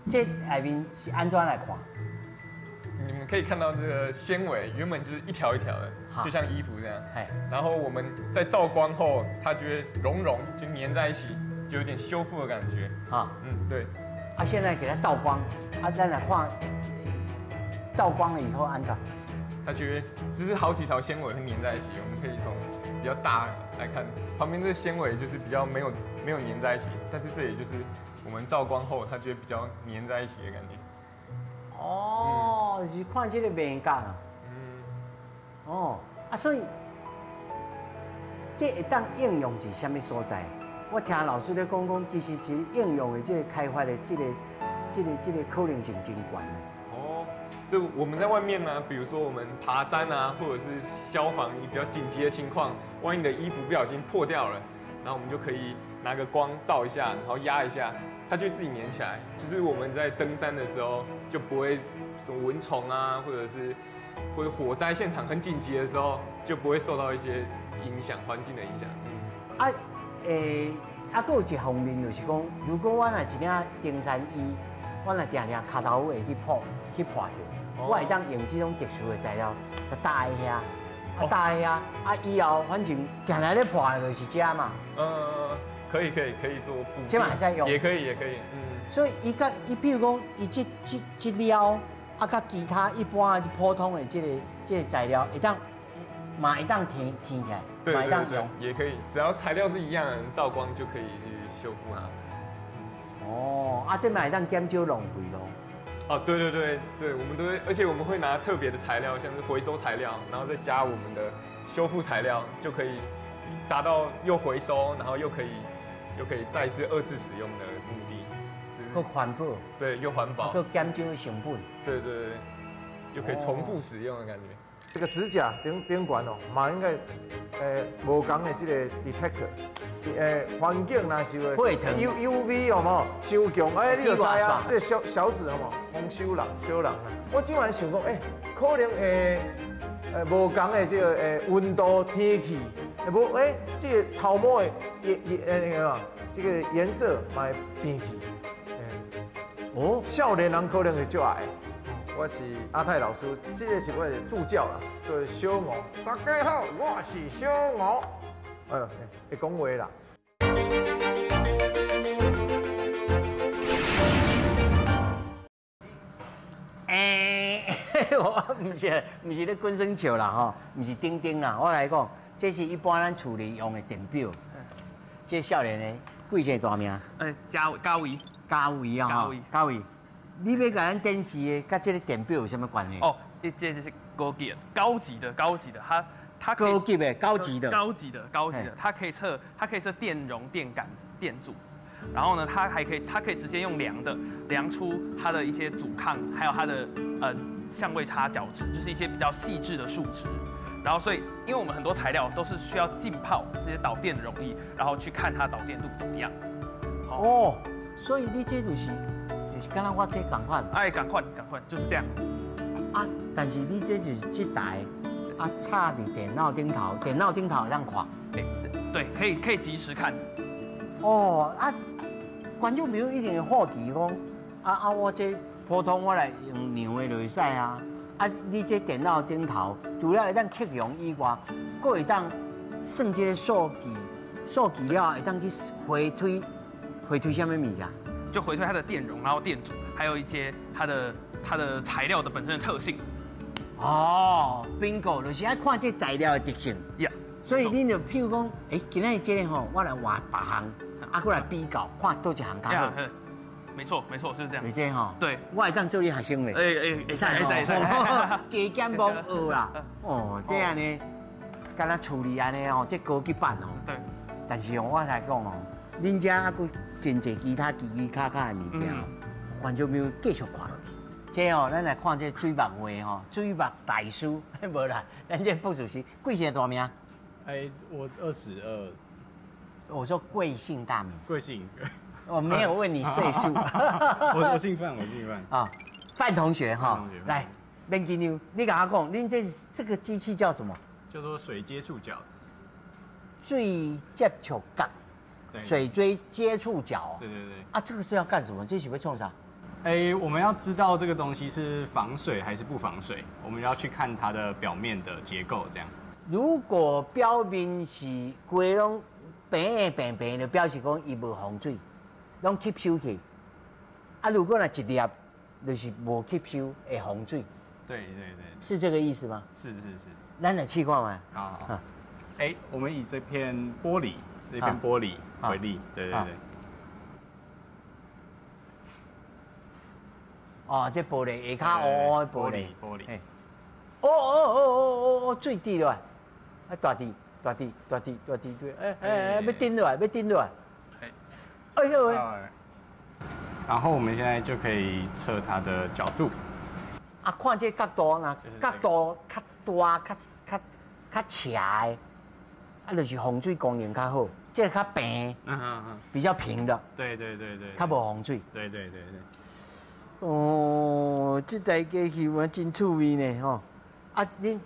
Speaker 1: 這內面是按怎來看？
Speaker 6: 你們可以看到這個纖維原本就是一條一條的，就像衣服這樣。然後我們在照光後，它就會熔融，就粘在一起，就有點修復的感覺。啊，嗯，對。
Speaker 1: 啊，現在給它照光，啊，咱來看，照光了以後按怎？
Speaker 6: 它就會只是好幾條纖維會粘在一起。我們可以從比較大來看，旁邊這個纖維就是比較沒有粘在一起，但是這裡就是我們照光後，它就會比較粘在一起的感覺。
Speaker 1: 哦，是看這個面角啊。嗯。哦，啊，所以這會當應用佇啥物所在？我聽老師咧講講，其實是應用的這個開發的這個可能性真懸的。
Speaker 6: 哦，這我們在外面呢，比如說我們爬山啊，或者是消防比較緊急的情況，萬一你的衣服不小心破掉了，然後我們就可以拿個光照一下，然後壓一下，它就自己粘起來。就是我們在登山的時候就不會什麼蚊蟲啊，或者火災現場很緊急的時候，就不會受到一些影響，環境的影響。嗯。
Speaker 1: 啊，啊，閣有一方面就是講，如果我若一領登山衣，我若定定跤頭會去破掉，我會當用這種特殊的材料，來搭一下，啊搭一下，啊以後反正定定咧破的就是這嘛。
Speaker 6: 可以可以可以做補，
Speaker 1: 這嘛會使用，
Speaker 6: 也可以也可以，嗯。
Speaker 1: 所以伊佮伊，比如講，伊這料啊，佮其他一般普通的這個材料，會當嘛會當填填起來，
Speaker 6: 對對對，也可以，只要材料是一樣的，照光就可以去修復它。
Speaker 1: 哦，啊，這嘛會當減少浪費咯。
Speaker 6: 哦，對對對對，我們都會，而且我們會拿特別的材料，像是回收材料，然後再加我們的修復材料，就可以達到又回收，然後又可以再次二次使用的目的，
Speaker 1: 閣環保，
Speaker 6: 對，又環保，
Speaker 1: 閣減少成本，
Speaker 6: 對對對，又可以重複使用的感覺。
Speaker 2: 這個指甲頂頂懸哦，嘛應該無仝的這個 detector，環境若是話 UV 有無傷強，欸，你就知啊。這個小小指有無，風收人小人啊。我這擺想講，可能無仝的這個溫度天氣，無這個頭毛的也那個。这个颜色嘛会变去。哦，少年人可能会足爱。我是阿泰老师，这个是我的助教啦，叫小吴。大家好，我是小吴。哎呦，会讲话啦。
Speaker 1: 我毋是咧滚耍笑啦吼，毋是钉钉啦。我来讲，这是一般咱厝里用的电表。这少年的贵姓大名？
Speaker 7: 嘉伟。
Speaker 1: 嘉伟啊，嘉伟。你欲共咱电视的，佮这个电表有啥物关系？
Speaker 7: 哦，这是高级的，高级的，高级的，它
Speaker 1: 高级的，高级的，
Speaker 7: 高级的，高级的，它可以测，它可以测电容、电感、电阻，然后呢，它还可以，它可以直接用量的，量出它的一些阻抗，还有它的相位差角值，就是一些比较细致的数值。然后所以，因为我们很多材料都是需要浸泡这些导电的溶液，然后去看它导电度怎么样。
Speaker 1: 哦，所以你这就是。就是敢若我这共款，
Speaker 7: 哎，共款，共款，就是这样。
Speaker 1: 啊，但是你这就是这台，啊，插伫电脑顶头，电脑顶头会当看。
Speaker 7: 对，可以，可以即时看。
Speaker 1: 哦，啊，观众朋友一定会好奇讲，啊，我这普通我来用量的就会使啊。啊，你这电脑顶头，除了会当测量以外，阁会当算这个数据，数据了会当去回推，回推啥物物件？
Speaker 7: 就回推它的电容，然后电阻，还有一些它的材料的本身的特性。
Speaker 1: 哦，bingo，就是爱看这材料的特性。
Speaker 7: 呀，
Speaker 1: 所以恁就譬如讲，欸，今仔日这个吼，我来换别项，啊，阁来比较，看佗一项较好。
Speaker 7: 没错，没错，就是这样。
Speaker 1: 是这吼。
Speaker 7: 对，
Speaker 1: 我会当做你学生袂？
Speaker 7: 欸，会使，会使，
Speaker 1: 加减罔学啦。哦，这样呢，敢若处理按呢哦，这高级版哦。
Speaker 7: 对。
Speaker 1: 但是我来讲哦，恁遮还阁真济其他奇奇卡卡的物件，观众朋友继续看落去。这哦，咱来看这水墨画吼，水墨大师，无啦，咱这博士是贵姓大名？
Speaker 8: 哎，我22。
Speaker 1: 我说贵姓大名？
Speaker 8: 贵姓。
Speaker 1: 我没有问你岁数。
Speaker 8: 我姓范，我姓范。
Speaker 1: 啊，范同学哈，来，免紧张，你共我讲，恁这个机器叫什么？
Speaker 8: 叫做水接触角。
Speaker 1: 水接触角。水锥接触角。
Speaker 8: 对对对。
Speaker 1: 啊，这个是要干什么？这是要创啥？
Speaker 8: 哎，我们要知道这个东西是防水还是不防水，我们要去看它的表面的结构，这样。
Speaker 1: 如果表面是规拢平平平，就表示讲伊无防水，拢吸收去。啊，如果若一粒，就是无吸收会防水。
Speaker 8: 对对对。
Speaker 1: 是这个意思吗？
Speaker 8: 是是是。
Speaker 1: 咱来试看觅。
Speaker 8: 好。哎，我们以这片玻璃，这片玻璃为例，对对对。
Speaker 1: 哦，这玻璃下跤乌乌的玻璃，
Speaker 8: 玻璃。
Speaker 1: 哦哦哦哦哦哦，水滴落来，啊大滴大滴大滴大滴对，哎哎哎，欲顶落来，欲顶落来。哎呦喂！
Speaker 8: 然后我们现在就可以测它的角度。
Speaker 1: 啊，看这角度呐，角度较大、较较斜的，啊，就是防水功能较好。这个较平，比较平的。
Speaker 8: 对对对对。
Speaker 1: 较无防水。
Speaker 8: 对对对对。
Speaker 1: 哦，这台机器嘛真趣味呢，吼！啊，你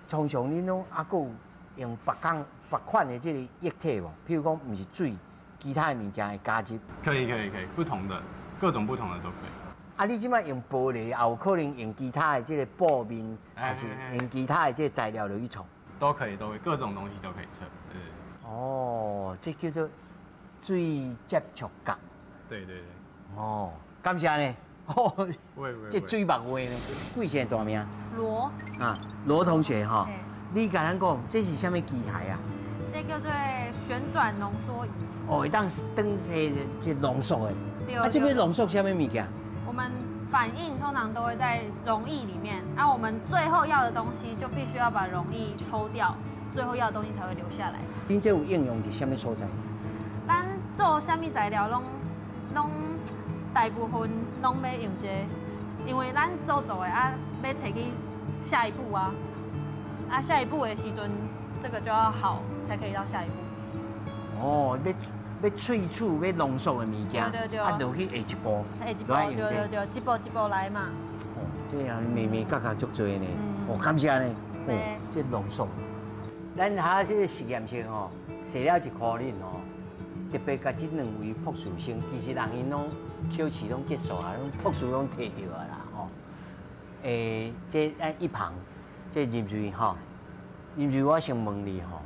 Speaker 1: 通常恁拢犹阁有用别种别款的这个液体无？譬如讲，毋是水，其他的物件会加入。
Speaker 8: 可以可以可以，不同的各种不同的都可以。
Speaker 1: 啊，你这摆用玻璃，也有可能用其他的这个布面，还是用其他的这个材料落去创？
Speaker 8: 都可以，都可以，各种东西都可以测。对。
Speaker 1: 哦，这叫做水接触角。
Speaker 8: 对对对。
Speaker 1: 哦，感谢呢。哦，这水墨画呢？贵姓大名？
Speaker 4: 罗。
Speaker 1: 啊，罗同学哈，你共咱讲，这是啥物机械啊？
Speaker 4: 这叫做旋转浓缩仪。
Speaker 1: 哦，会当当这这浓缩的。对。啊，这欲浓缩啥物物件？
Speaker 4: 我们反应通常都会在溶液里面，啊，我们最后要的东西就必须要把溶液抽掉，最后要的东西才会留下来。
Speaker 1: 恁这有应用伫啥物所在？
Speaker 4: 咱做啥物材料拢。大部分拢欲用这个，因为咱做做的啊，欲提去下一步啊，啊下一步的时阵，这个就要好才可以到下一步。
Speaker 1: 哦，欲萃取欲浓缩的物件，
Speaker 4: 对对对，
Speaker 1: 啊落去下一步，
Speaker 4: 下一步，对对对，一步一步来嘛。
Speaker 1: 哦，这样眉眉角角足济呢，哦，感谢呢，哦，这浓缩。咱下这个实验室吼，踅了一箍恁吼，特別共這兩位博士生，其實人𪜶攏考試攏結束啊，攏博士攏提著啊啦吼。這咱一旁，這入瑞吼，入瑞我先問你吼，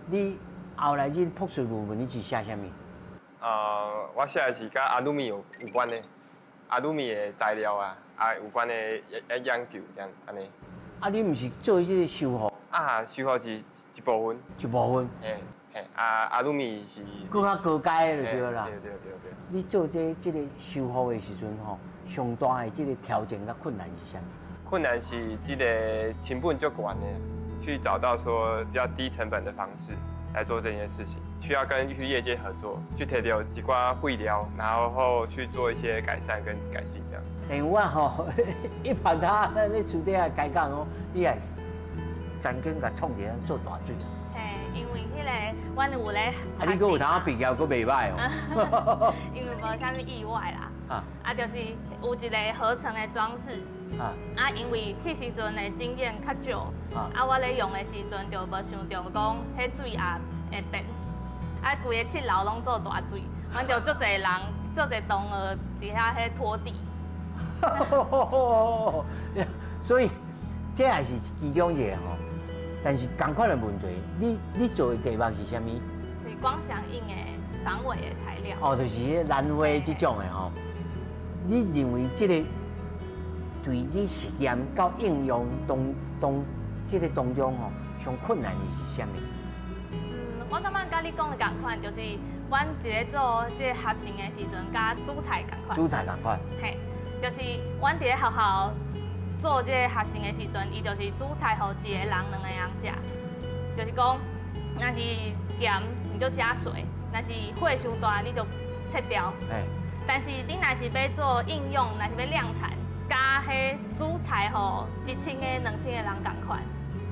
Speaker 1: 你後來這博士論文你是寫啥物？
Speaker 5: 我寫的是佮阿魯米有關的，阿魯米的材料啊，啊有關的研究這樣按呢。
Speaker 1: 啊，你毋是做這個修復？
Speaker 5: 啊，修復是一部分。
Speaker 1: 一部分。
Speaker 5: 嘿，嘿，啊，阿魯米是。
Speaker 1: 閣較高階就對啦。
Speaker 5: 對對對對。
Speaker 1: 你做這個修復的時陣吼，上大的這個挑戰佮困難是啥物？
Speaker 5: 困難是這個成本足懸的，去找到說比較低成本的方式來做這件事情，需要跟去業界合作，去提著一寡廢料，然後去做一些改善跟改進這樣子。
Speaker 1: 欸，我吼一旁他咧私底下開講哦，你來曾經共創一個做大水。
Speaker 4: 嘿，因為彼個阮有咧。
Speaker 1: 啊，你閣有通畢業閣袂䆀哦。
Speaker 4: 因為無啥物意外啦。啊。啊，就是有一個合成的裝置。啊。啊，因為彼時陣的經驗較少。啊。我咧用的時陣就無想著講，彼水壓會變。啊，規个七樓攏做大水，阮就足濟人，足濟同學佇遐彼拖地。
Speaker 1: 所以這也是其中一個吼，但是仝款的問題，你做的題目是啥物？
Speaker 4: 是光響應的防偽的材料。
Speaker 1: 哦，就是彼蘭花這種的吼。你認為這個對你實驗到應用當這個當中吼，上困難的是啥物？
Speaker 4: 我感覺佮你講的仝款，就是阮一个做這個合成的時陣，佮煮菜仝款。
Speaker 1: 煮菜仝款。
Speaker 4: 嘿，就是阮佇咧學校做這個合成的時陣，伊就是煮菜予一個人、兩個人食，就是講，若是鹹你就加水，若是火傷大你就切掉。但是你若是欲做應用，若是欲量產，佮彼煮菜予1000個、2000個人仝款，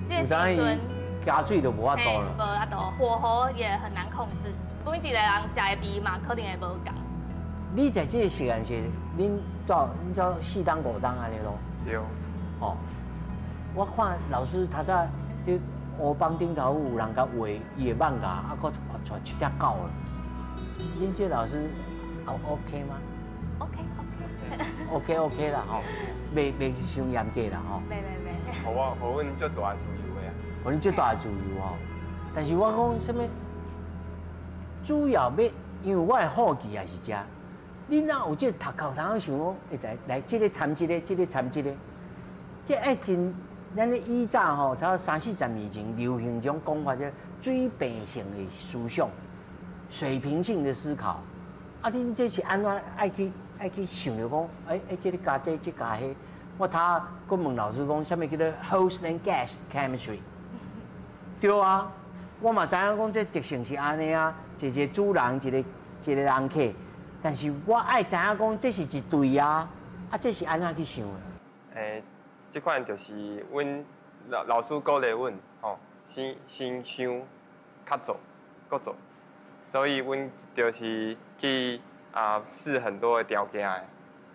Speaker 4: 這個時陣。
Speaker 1: 加水就無法度了，
Speaker 4: 無法度，火候也很難控制。每一個人食的味嘛，可能會無仝。
Speaker 1: 你在這個實驗室，恁到恁做四冬五冬按呢囉？
Speaker 5: 對。
Speaker 1: 哦，我看老師頭拄佇烏板頂頭有人共畫伊的蠓仔，啊，閣畫出一隻狗了。恁這老師 OK 嗎
Speaker 4: ？OK
Speaker 1: OK。OK OK 啦吼，袂傷嚴格啦吼。
Speaker 4: 袂袂袂。
Speaker 5: 予我予阮足大自由的啊。
Speaker 1: 予恁足大自由吼，但是我講啥物，主要欲，因為我的好奇也是遮，你哪有這個讀殼通想講，會來來這個參這個，這個參這個，這愛真，咱咧以早吼，差不多三四十年前流行這種講法，叫水平性的思想，水平性的思考。啊，恁這是按怎愛去想著講，欸，這個加這個，這個加彼，我頭閣問老師講，啥物叫做 host and guest chemistry？對啊，我嘛知影講這特性是按呢啊，一個主人，一個一個人客，但是我愛知影講這是一對啊，啊，這是按怎去想的？
Speaker 5: 欸，這款就是阮老師鼓勵阮吼，先想較早，閣做，所以阮就是去啊試很多的條件的，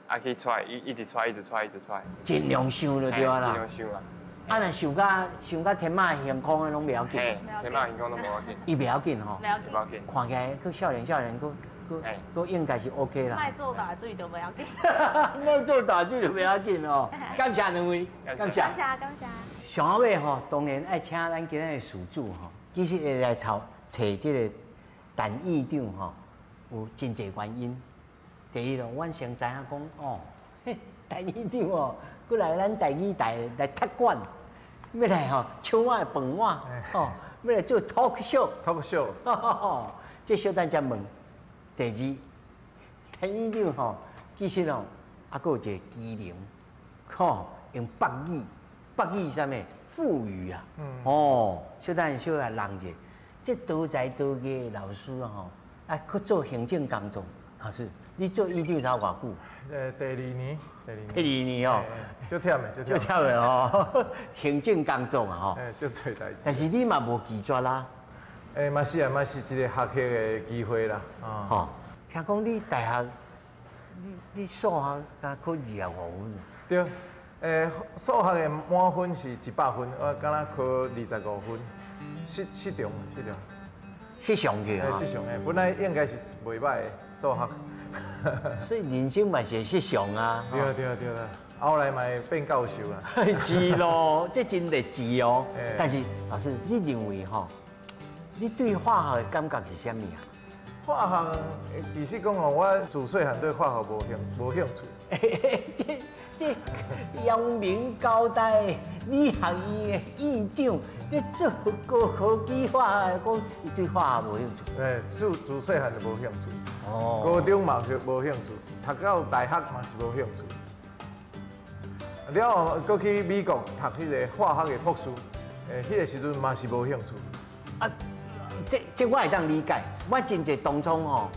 Speaker 5: 啊去揣一直揣，一直揣，一直揣，
Speaker 1: 盡量想就對啦。
Speaker 5: 盡量想啊。
Speaker 1: 啊，若想甲天馬行空的攏袂要緊。
Speaker 5: 天馬行空攏無要緊。
Speaker 1: 伊袂要緊吼。
Speaker 4: 袂要緊。
Speaker 1: 看起來閣少年少年，閣閣閣應該是 OK 啦。
Speaker 4: 莫做大水就袂要緊。
Speaker 1: 莫做大水就袂要緊哦。感謝兩位，
Speaker 4: 感謝。感謝感謝。
Speaker 1: 上後尾吼，當然愛請咱今仔的事主吼，其實會來找揣這個陳院長吼，有真濟原因。第一咯，阮先知影講哦，陳院長哦，閣來咱台語台來踢館。欲來吼搶我的飯碗，吼，欲來做 talk show，
Speaker 2: talk show，
Speaker 1: 這小等才問。第二，陳院長吼，其實吼，猶閣有一個技能，吼，用北語，北語啥物？腹語啊，哦，小等小來人者，這多才多藝的老師吼，啊，去做行政工作，老師，你做院長才偌久？
Speaker 2: 第二年，第二年。
Speaker 1: 第二年哦，
Speaker 2: 足忝的，
Speaker 1: 足忝的哦，行政工作啊吼。
Speaker 2: 欸，足濟代誌。
Speaker 1: 但是你嘛無拒絕啦。
Speaker 2: 欸，嘛是啊，嘛是一個學習的機會啦。
Speaker 1: 吼，聽講你大學，你數學敢考25分？
Speaker 2: 對，欸，數學的滿分是100分，我敢若考25分，失中，失中。
Speaker 1: 失常去啊！
Speaker 2: 失常的，本來應該是袂䆀的數學。
Speaker 1: 所以人生嘛是會失常啊。
Speaker 2: 對對對啦，後來嘛會變教授啦。
Speaker 1: 是咯，這真勵志哦。但是老師，你認為吼，你對化學的感覺是啥物啊？
Speaker 2: 化學其實講哦，我自細漢對化學無興趣。
Speaker 1: 這這陽明交大理學院的院長，你做高科技化學，講伊對化學無興趣。
Speaker 2: 欸，自細漢就無興趣。哦。高中嘛是無興趣，讀到大學嘛是無興趣。了後，閣去美國讀彼個化學的博士，欸，彼個時陣嘛是無興趣。
Speaker 1: 啊，這我會當理解。我真濟當初吼，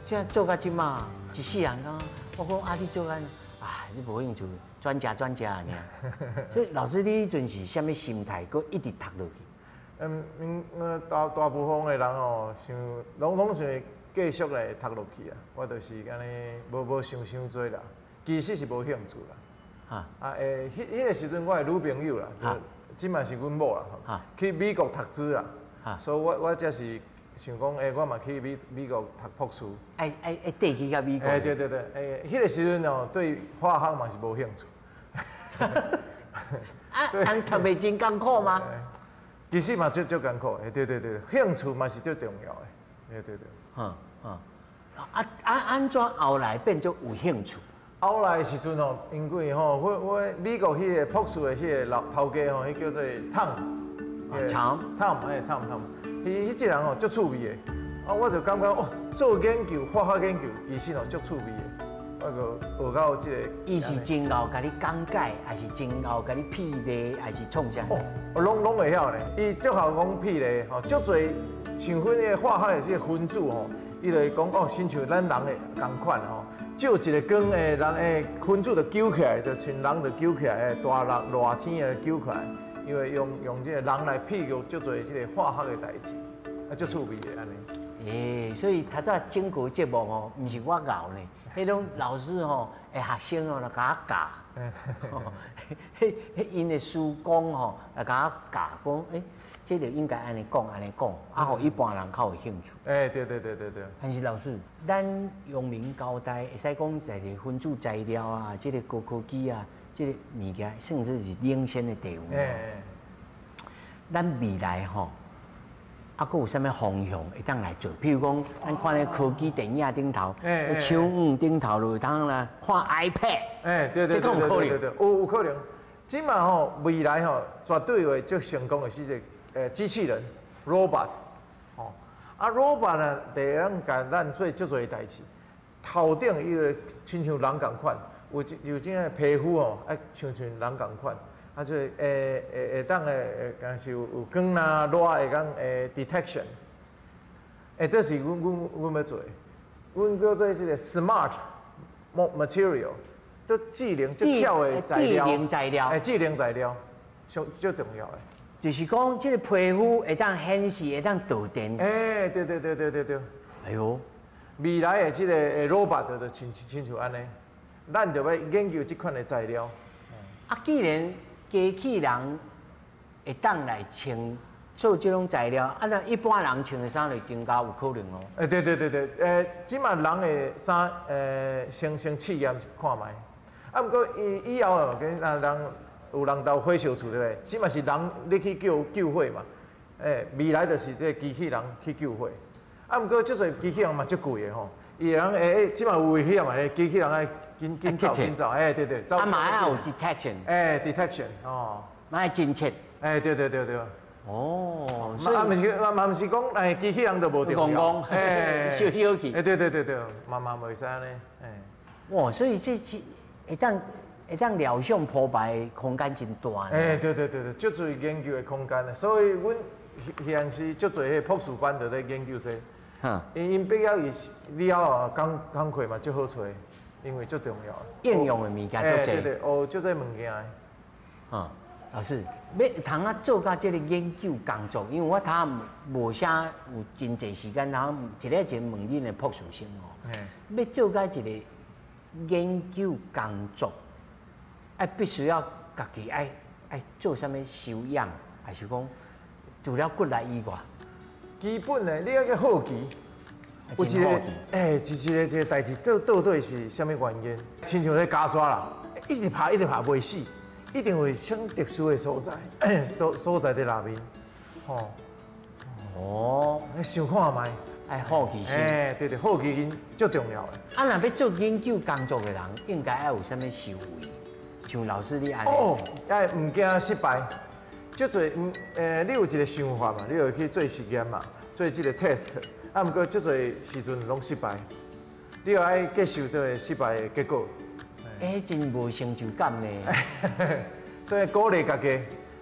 Speaker 1: 這做到這馬一世人啊，我講啊，你做按，啊，你無興趣，專家專家爾。所以老師，你彼陣是啥物心態，閣一直讀落去？
Speaker 2: 嗯，大大部分的人哦，想攏想繼續來讀落去啊。我就是按呢，無想傷濟啦。其實是無興趣啦。啊啊，彼個時陣我的女朋友啦，就這馬是阮某啦，去美國讀書啦，所以我才是想講，欸，我嘛去美國讀博士。
Speaker 1: 愛愛愛，綴去到美國。
Speaker 2: 欸，對對對，欸，彼個時陣哦，對化學嘛是無興趣。
Speaker 1: 啊，按讀袂真艱苦嗎？
Speaker 2: 其實嘛足足艱苦，欸，對對對，興趣嘛是最重要的，對對對。
Speaker 1: 嗯嗯，啊啊，按怎後來變做有興趣？
Speaker 2: 後來時陣吼，因為吼，我美國彼個博士的彼個老頭家吼，彼叫做 Tom，Tom，欸，Tom Tom，彼這人吼足趣味的，啊，我就感覺哦，做研究化學研究其實吼足趣味的，我就學到這個。
Speaker 1: 伊是真𠢕共你講解，還是真𠢕共你譬例，還是創啥？
Speaker 2: 哦，攏會曉呢。伊足姣講譬例吼，足濟像阮彼個化學的這個分子吼，伊就會講哦，親像咱人的仝款吼。照一個光的人的分子就揪起來，就像人就揪起來，大熱熱天的揪起來，因為用這個人來譬喻足濟這個化學的代誌，啊，足趣味的按呢。
Speaker 1: 欸，所以頭早整個節目吼，毋是我𠢕呢，彼種老師吼，的學生哦來共我教，彼彼𪜶的師公吼來共我教，講欸，這個應該按呢講，按呢講，啊，予一般人較有興趣。
Speaker 2: 欸，對對對對對。
Speaker 1: 但是老師，咱陽明交大會使講在個分子材料啊，這個高科技啊，這個物件，甚至是領先的地位。
Speaker 2: 欸。
Speaker 1: 咱未來吼，啊，閣有啥物方向會當來做？譬如講，咱看咧科技電影頂頭，手腕頂頭就會當來看 iPad。
Speaker 2: 欸，對對對對對對，有可能。這馬吼未來吼絕對會足成功的是這個機器人 robot，吼啊 robot 呢，會當共咱做足濟代誌。頭頂伊個親像人仝款，有這個皮膚吼，愛親像人仝款。啊，這個會當會，敢是有光啦、熱會當 detection，欸，這是阮欲做的，阮叫做這個 smart material，足智能、足巧的材料。
Speaker 1: 智能材料。
Speaker 2: 欸，智能材料，上足重要的。
Speaker 1: 就是講，這個皮膚會當顯示，會當導電。
Speaker 2: 欸，對對對對對對。
Speaker 1: 哎喲，
Speaker 2: 未來的這個 robot 就親像按呢，咱就欲研究這款的材料。
Speaker 1: 啊，既然機器人會當來穿做這種材料，啊，那一般人穿的衫就更加有可能哦。
Speaker 2: 欸，對對對對，欸，這馬人的衫，欸，先試驗看覓。啊，毋過以後哦，跟啊人有人到火燒厝對不對？這馬是人咧去救火嘛。欸，未來就是這個機器人去救火。啊，毋過足濟機器人嘛足貴的吼，伊會當欸，這馬有危險嘛？機器人愛緊緊走緊走，欸，對對。
Speaker 1: 啊，嘛愛有 detection。
Speaker 2: 欸，detection，哦。
Speaker 1: 嘛愛偵測。
Speaker 2: 欸，對對對對。
Speaker 1: 哦，
Speaker 2: 所以嘛毋是嘛毋是講，欸，機器人就無重要。
Speaker 1: 欸，小小去。
Speaker 2: 欸，對對對對，嘛袂使按呢，欸。
Speaker 1: 哇，所以這會當料想鋪排空間真大。
Speaker 2: 欸，對對對對，足濟研究的空間的，所以阮現時足濟彼博士班就咧研究這個。𪜶畢業伊了後工課嘛足好揣，因為足重要。
Speaker 1: 應用的物件足濟。
Speaker 2: 對對，學足濟物件的。
Speaker 1: 啊，老師，欲通啊做到這個研究工作，因為我頭無啥有真濟時間，通一个一个問恁的博士生哦。欲做到一個研究工作，啊，必須要家己愛做啥物修養，還是講除了骨力以外，
Speaker 2: 基本的，你爱好奇，有一个，欸，一个代志，到底是啥物原因？亲像咧咬蛇啦，一直拍一直拍袂死，一定有啥特殊的所在，所在伫内面，吼。哦，你想看覓？
Speaker 1: 爱好奇心。
Speaker 2: 欸，对对，好奇心足重要的。
Speaker 1: 啊，若欲做研究工作的人，应该爱有啥物修为？像老师你按呢？
Speaker 2: 哦，爱毋惊失败。足济，你有一个想法嘛，你就去做实验嘛，做这个 test。啊，毋过足济时阵拢失败，你又爱接受这个失败的结果。
Speaker 1: 欸，真无成就感呢。
Speaker 2: 所以鼓励家己，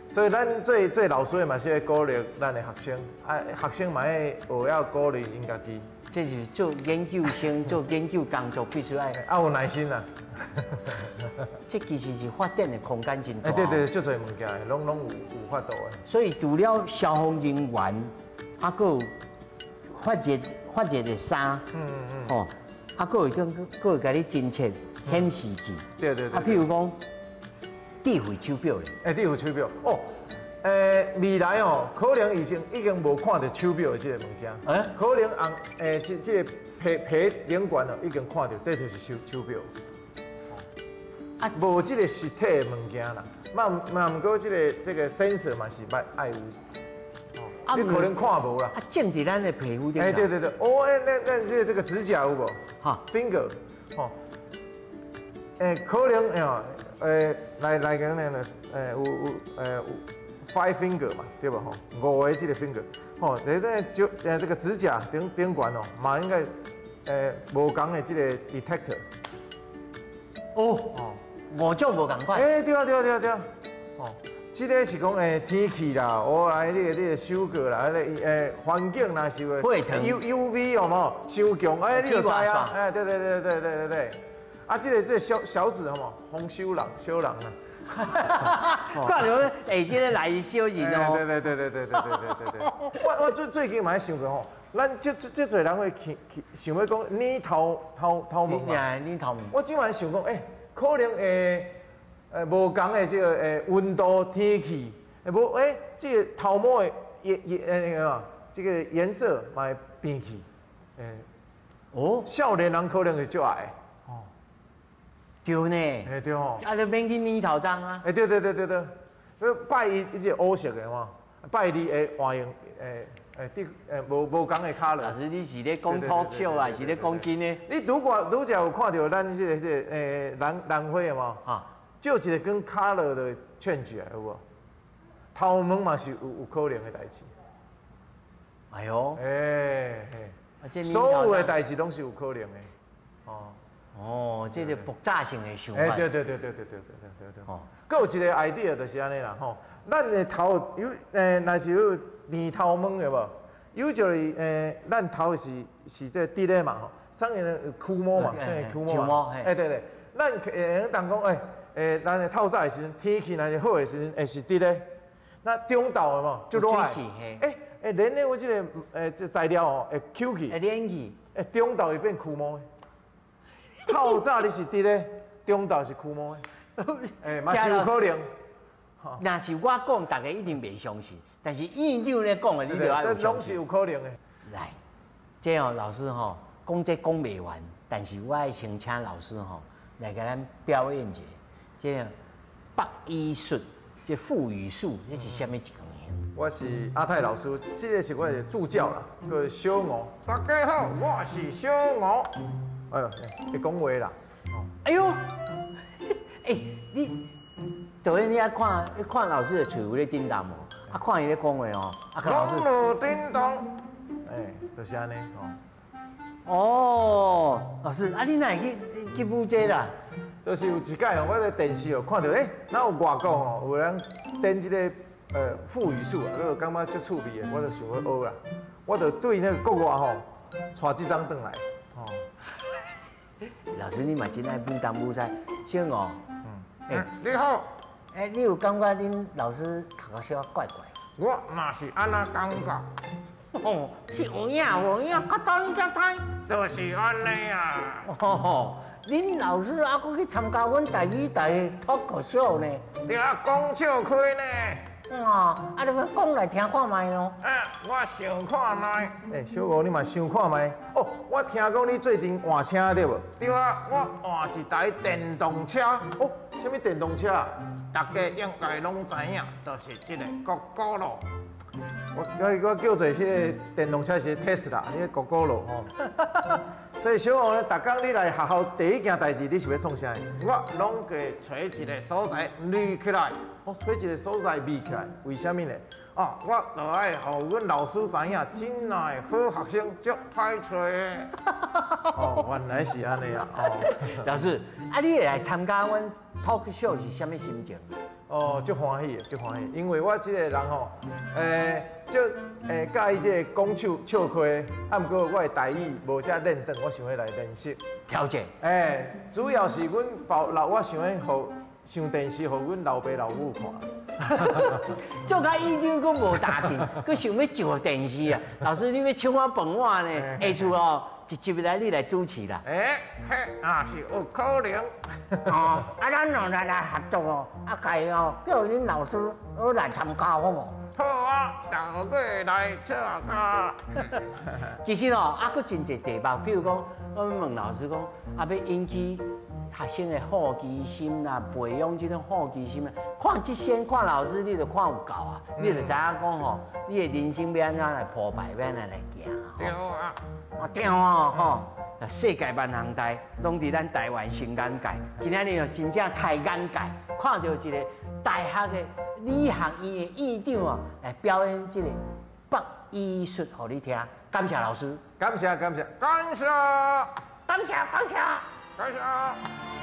Speaker 2: 所以咱做老师的嘛是爱鼓励咱的学生，啊，学生嘛爱学晓鼓励𪜶家己。
Speaker 1: 这是做研究生、做研究工作必须爱
Speaker 2: 啊有耐心啦。
Speaker 1: 这其实是发展的空间真大。
Speaker 2: 欸，对对，足济物件的，拢有法度的。
Speaker 1: 所以除了消防人员，啊，阁有发热的衫，吼，啊，阁会阁会共你侦测显示器。啊，譬如讲智慧手表咧。
Speaker 2: 欸，智慧手表哦，欸，未来哦，可能已经无看到手表的这个物件，欸，可能红，欸，这个皮皮顶悬哦，已经看到，这就是手表。啊，无这个实体的物件啦，嘛嘛毋过这个 sensor 嘛是爱爱有，啊，你可能看无啦。
Speaker 1: 啊，种伫咱的皮肤顶。
Speaker 2: 欸，对对对，哦，欸，咱这个指甲有无？哈，finger，吼，欸，可能哎，欸，来来讲呢，欸，有 five finger 嘛，对吧？吼，五个这个 finger，吼，你这就这个指甲顶悬哦，嘛应该，欸，无仝的这个 detector。
Speaker 1: 哦哦。五种无仝款。
Speaker 2: 欸，对啊，对啊，对啊，对啊。哦，这个是讲欸天气啦，哦来你的手过啦，那个欸环境若是有 UV 有无？伤强，欸，你就知啊。欸，对对对对对对对。啊，这个小小指好无？风小人小人啊。
Speaker 1: 看到欸，这个来小人哦。
Speaker 2: 对对对对对对对对对对。我最近嘛咧想过吼，咱这济人会去想欲讲染头毛嘛。
Speaker 1: 染头毛。
Speaker 2: 我今晚想讲，欸，可能会，无仝的这个温度、天气，无欸，这个头毛的颜颜那个这个颜色嘛会变去，欸，哦，少年人可能会足爱，
Speaker 1: 哦，对呢，
Speaker 2: 欸对吼，
Speaker 1: 啊，就免去染头鬃啊，
Speaker 2: 欸对对对对对，拜一伊这乌色的嘛，拜二会换用欸欸啲欸无仝的 color。
Speaker 1: 老师，你是咧讲 talk show 还是咧讲真的？
Speaker 2: 你拄才有看到咱这个欸兰花的嘛？哈，照一个跟 color 的 change 来，有无？头毛嘛是有可能的代志。
Speaker 1: 哎呦，
Speaker 2: 欸嘿，所有的代志拢是有可能的。哦
Speaker 1: 哦，这个爆炸性的想法。
Speaker 2: 欸，对对对对对对对对对。哦，阁有一个 idea 就是按呢啦吼，咱的头有欸，若是有染头毛有无？有就是欸，咱头是这直的嘛吼，啥个呢？虢毛嘛，啥个虢毛嘛？欸对对，咱会用当讲欸欸，咱的透早的时阵，天气若是好的时阵，会是直的。那中昼的嘛，就热的。欸欸，连咧我这个欸这材料哦，会翘起。
Speaker 1: 会连起。
Speaker 2: 欸，中昼会变虢毛的。透早你是直的，中昼是虢毛的。欸，嘛是有可能。
Speaker 1: 若是我讲，大家一定袂相信。但是院长咧讲的，你就爱有
Speaker 2: 相信。拢是有可能的。
Speaker 1: 来，这哦，老师吼讲这讲袂完，但是我爱先请老师吼来共咱表演一下，这个腹语术，这腹语术，这是啥物一个？
Speaker 2: 我是阿泰老师，这个是我的助教啦，叫小吴。大家好，我是小吴。哎呦，会讲话啦。
Speaker 1: 哎呦，哎，你导演你爱看，你看老师的喙有咧振动无？啊，看伊咧讲话哦。啊，老师。
Speaker 2: 拢无振动。哎，就是按呢
Speaker 1: 哦。哦，老师，啊，你哪会去舞这啦？
Speaker 2: 就是有一摆哦，我咧电视哦看到，欸，哪有外国哦，有人展这个腹语术啊，我就感觉足趣味的，我就想欲学啦。我就对那个国外吼，带这张转来。哦。
Speaker 1: 老师，你嘛真爱舞东舞西，小吴。
Speaker 2: 嗯。你好。
Speaker 1: 欸，你有感觉恁老师读个小可怪怪？
Speaker 2: 我嘛是按呢感觉。
Speaker 1: 哦，是有影无影，较当才知。
Speaker 2: 就是按呢啊。
Speaker 1: 哦，恁老师犹阁去参加阮台语台的脱口秀呢。
Speaker 2: 对啊，讲笑亏呢。
Speaker 1: 哦，啊，你講來聽看覓咯。
Speaker 2: 啊，我想看覓。欸，小吳，你嘛想看覓？哦，我聽講你最近換車對無？對啊，我換一台電動車。哦，啥物電動車？大家應該攏知影，就是這個 Gogoro。我叫做彼個電動車是特斯拉，你個 Gogoro 吼。所以小王咧，逐工你來學校第一件代誌，你是欲創啥？我攏會揣一個所在匿起來，哦，揣一個所在匿起來，為啥物呢？哦，我就愛予阮老師知影，真乃好學生足歹揣的。哦，原來是按呢啊！哦，
Speaker 1: 老師，啊，你會來參加阮 talk show 是啥物心情？
Speaker 2: 哦，足歡喜的，足歡喜，因為我這個人吼，足佮意這個講笑笑話，啊，毋過我的台語無遮輪轉，我想欲來練習
Speaker 1: 調整。
Speaker 2: 主要是阮老老，我想欲予上電視，予阮老爸老母看。
Speaker 1: 做甲院長閣無打勁，閣想欲上電視啊？老師，你欲搶我飯碗呢？下次哦，一集來你來主持啦。
Speaker 2: 彼也是有可能。
Speaker 1: 哦，啊，咱兩個來合作哦，啊，家哦，叫恁老師我來參加好無？
Speaker 2: 好啊，逐個月來做啊。
Speaker 1: 其實哦，啊，閣真濟題目，比如講，我問老師講，啊，欲引起學生的好奇心啦，培養這種好奇心啊。看這先看老師，你就看有夠啊，你就知影講吼，你的人生欲按怎來鋪排，欲按怎來行。
Speaker 2: 對啊，
Speaker 1: 對啊，吼，世界萬行代，攏佇咱台灣新眼界。今仔日哦，真正開眼界，看著一個大學的理學院的院長哦，來表演這個白醫術予你聽。感謝老師，
Speaker 2: 感謝感謝感謝
Speaker 1: 感謝感謝
Speaker 2: 感謝。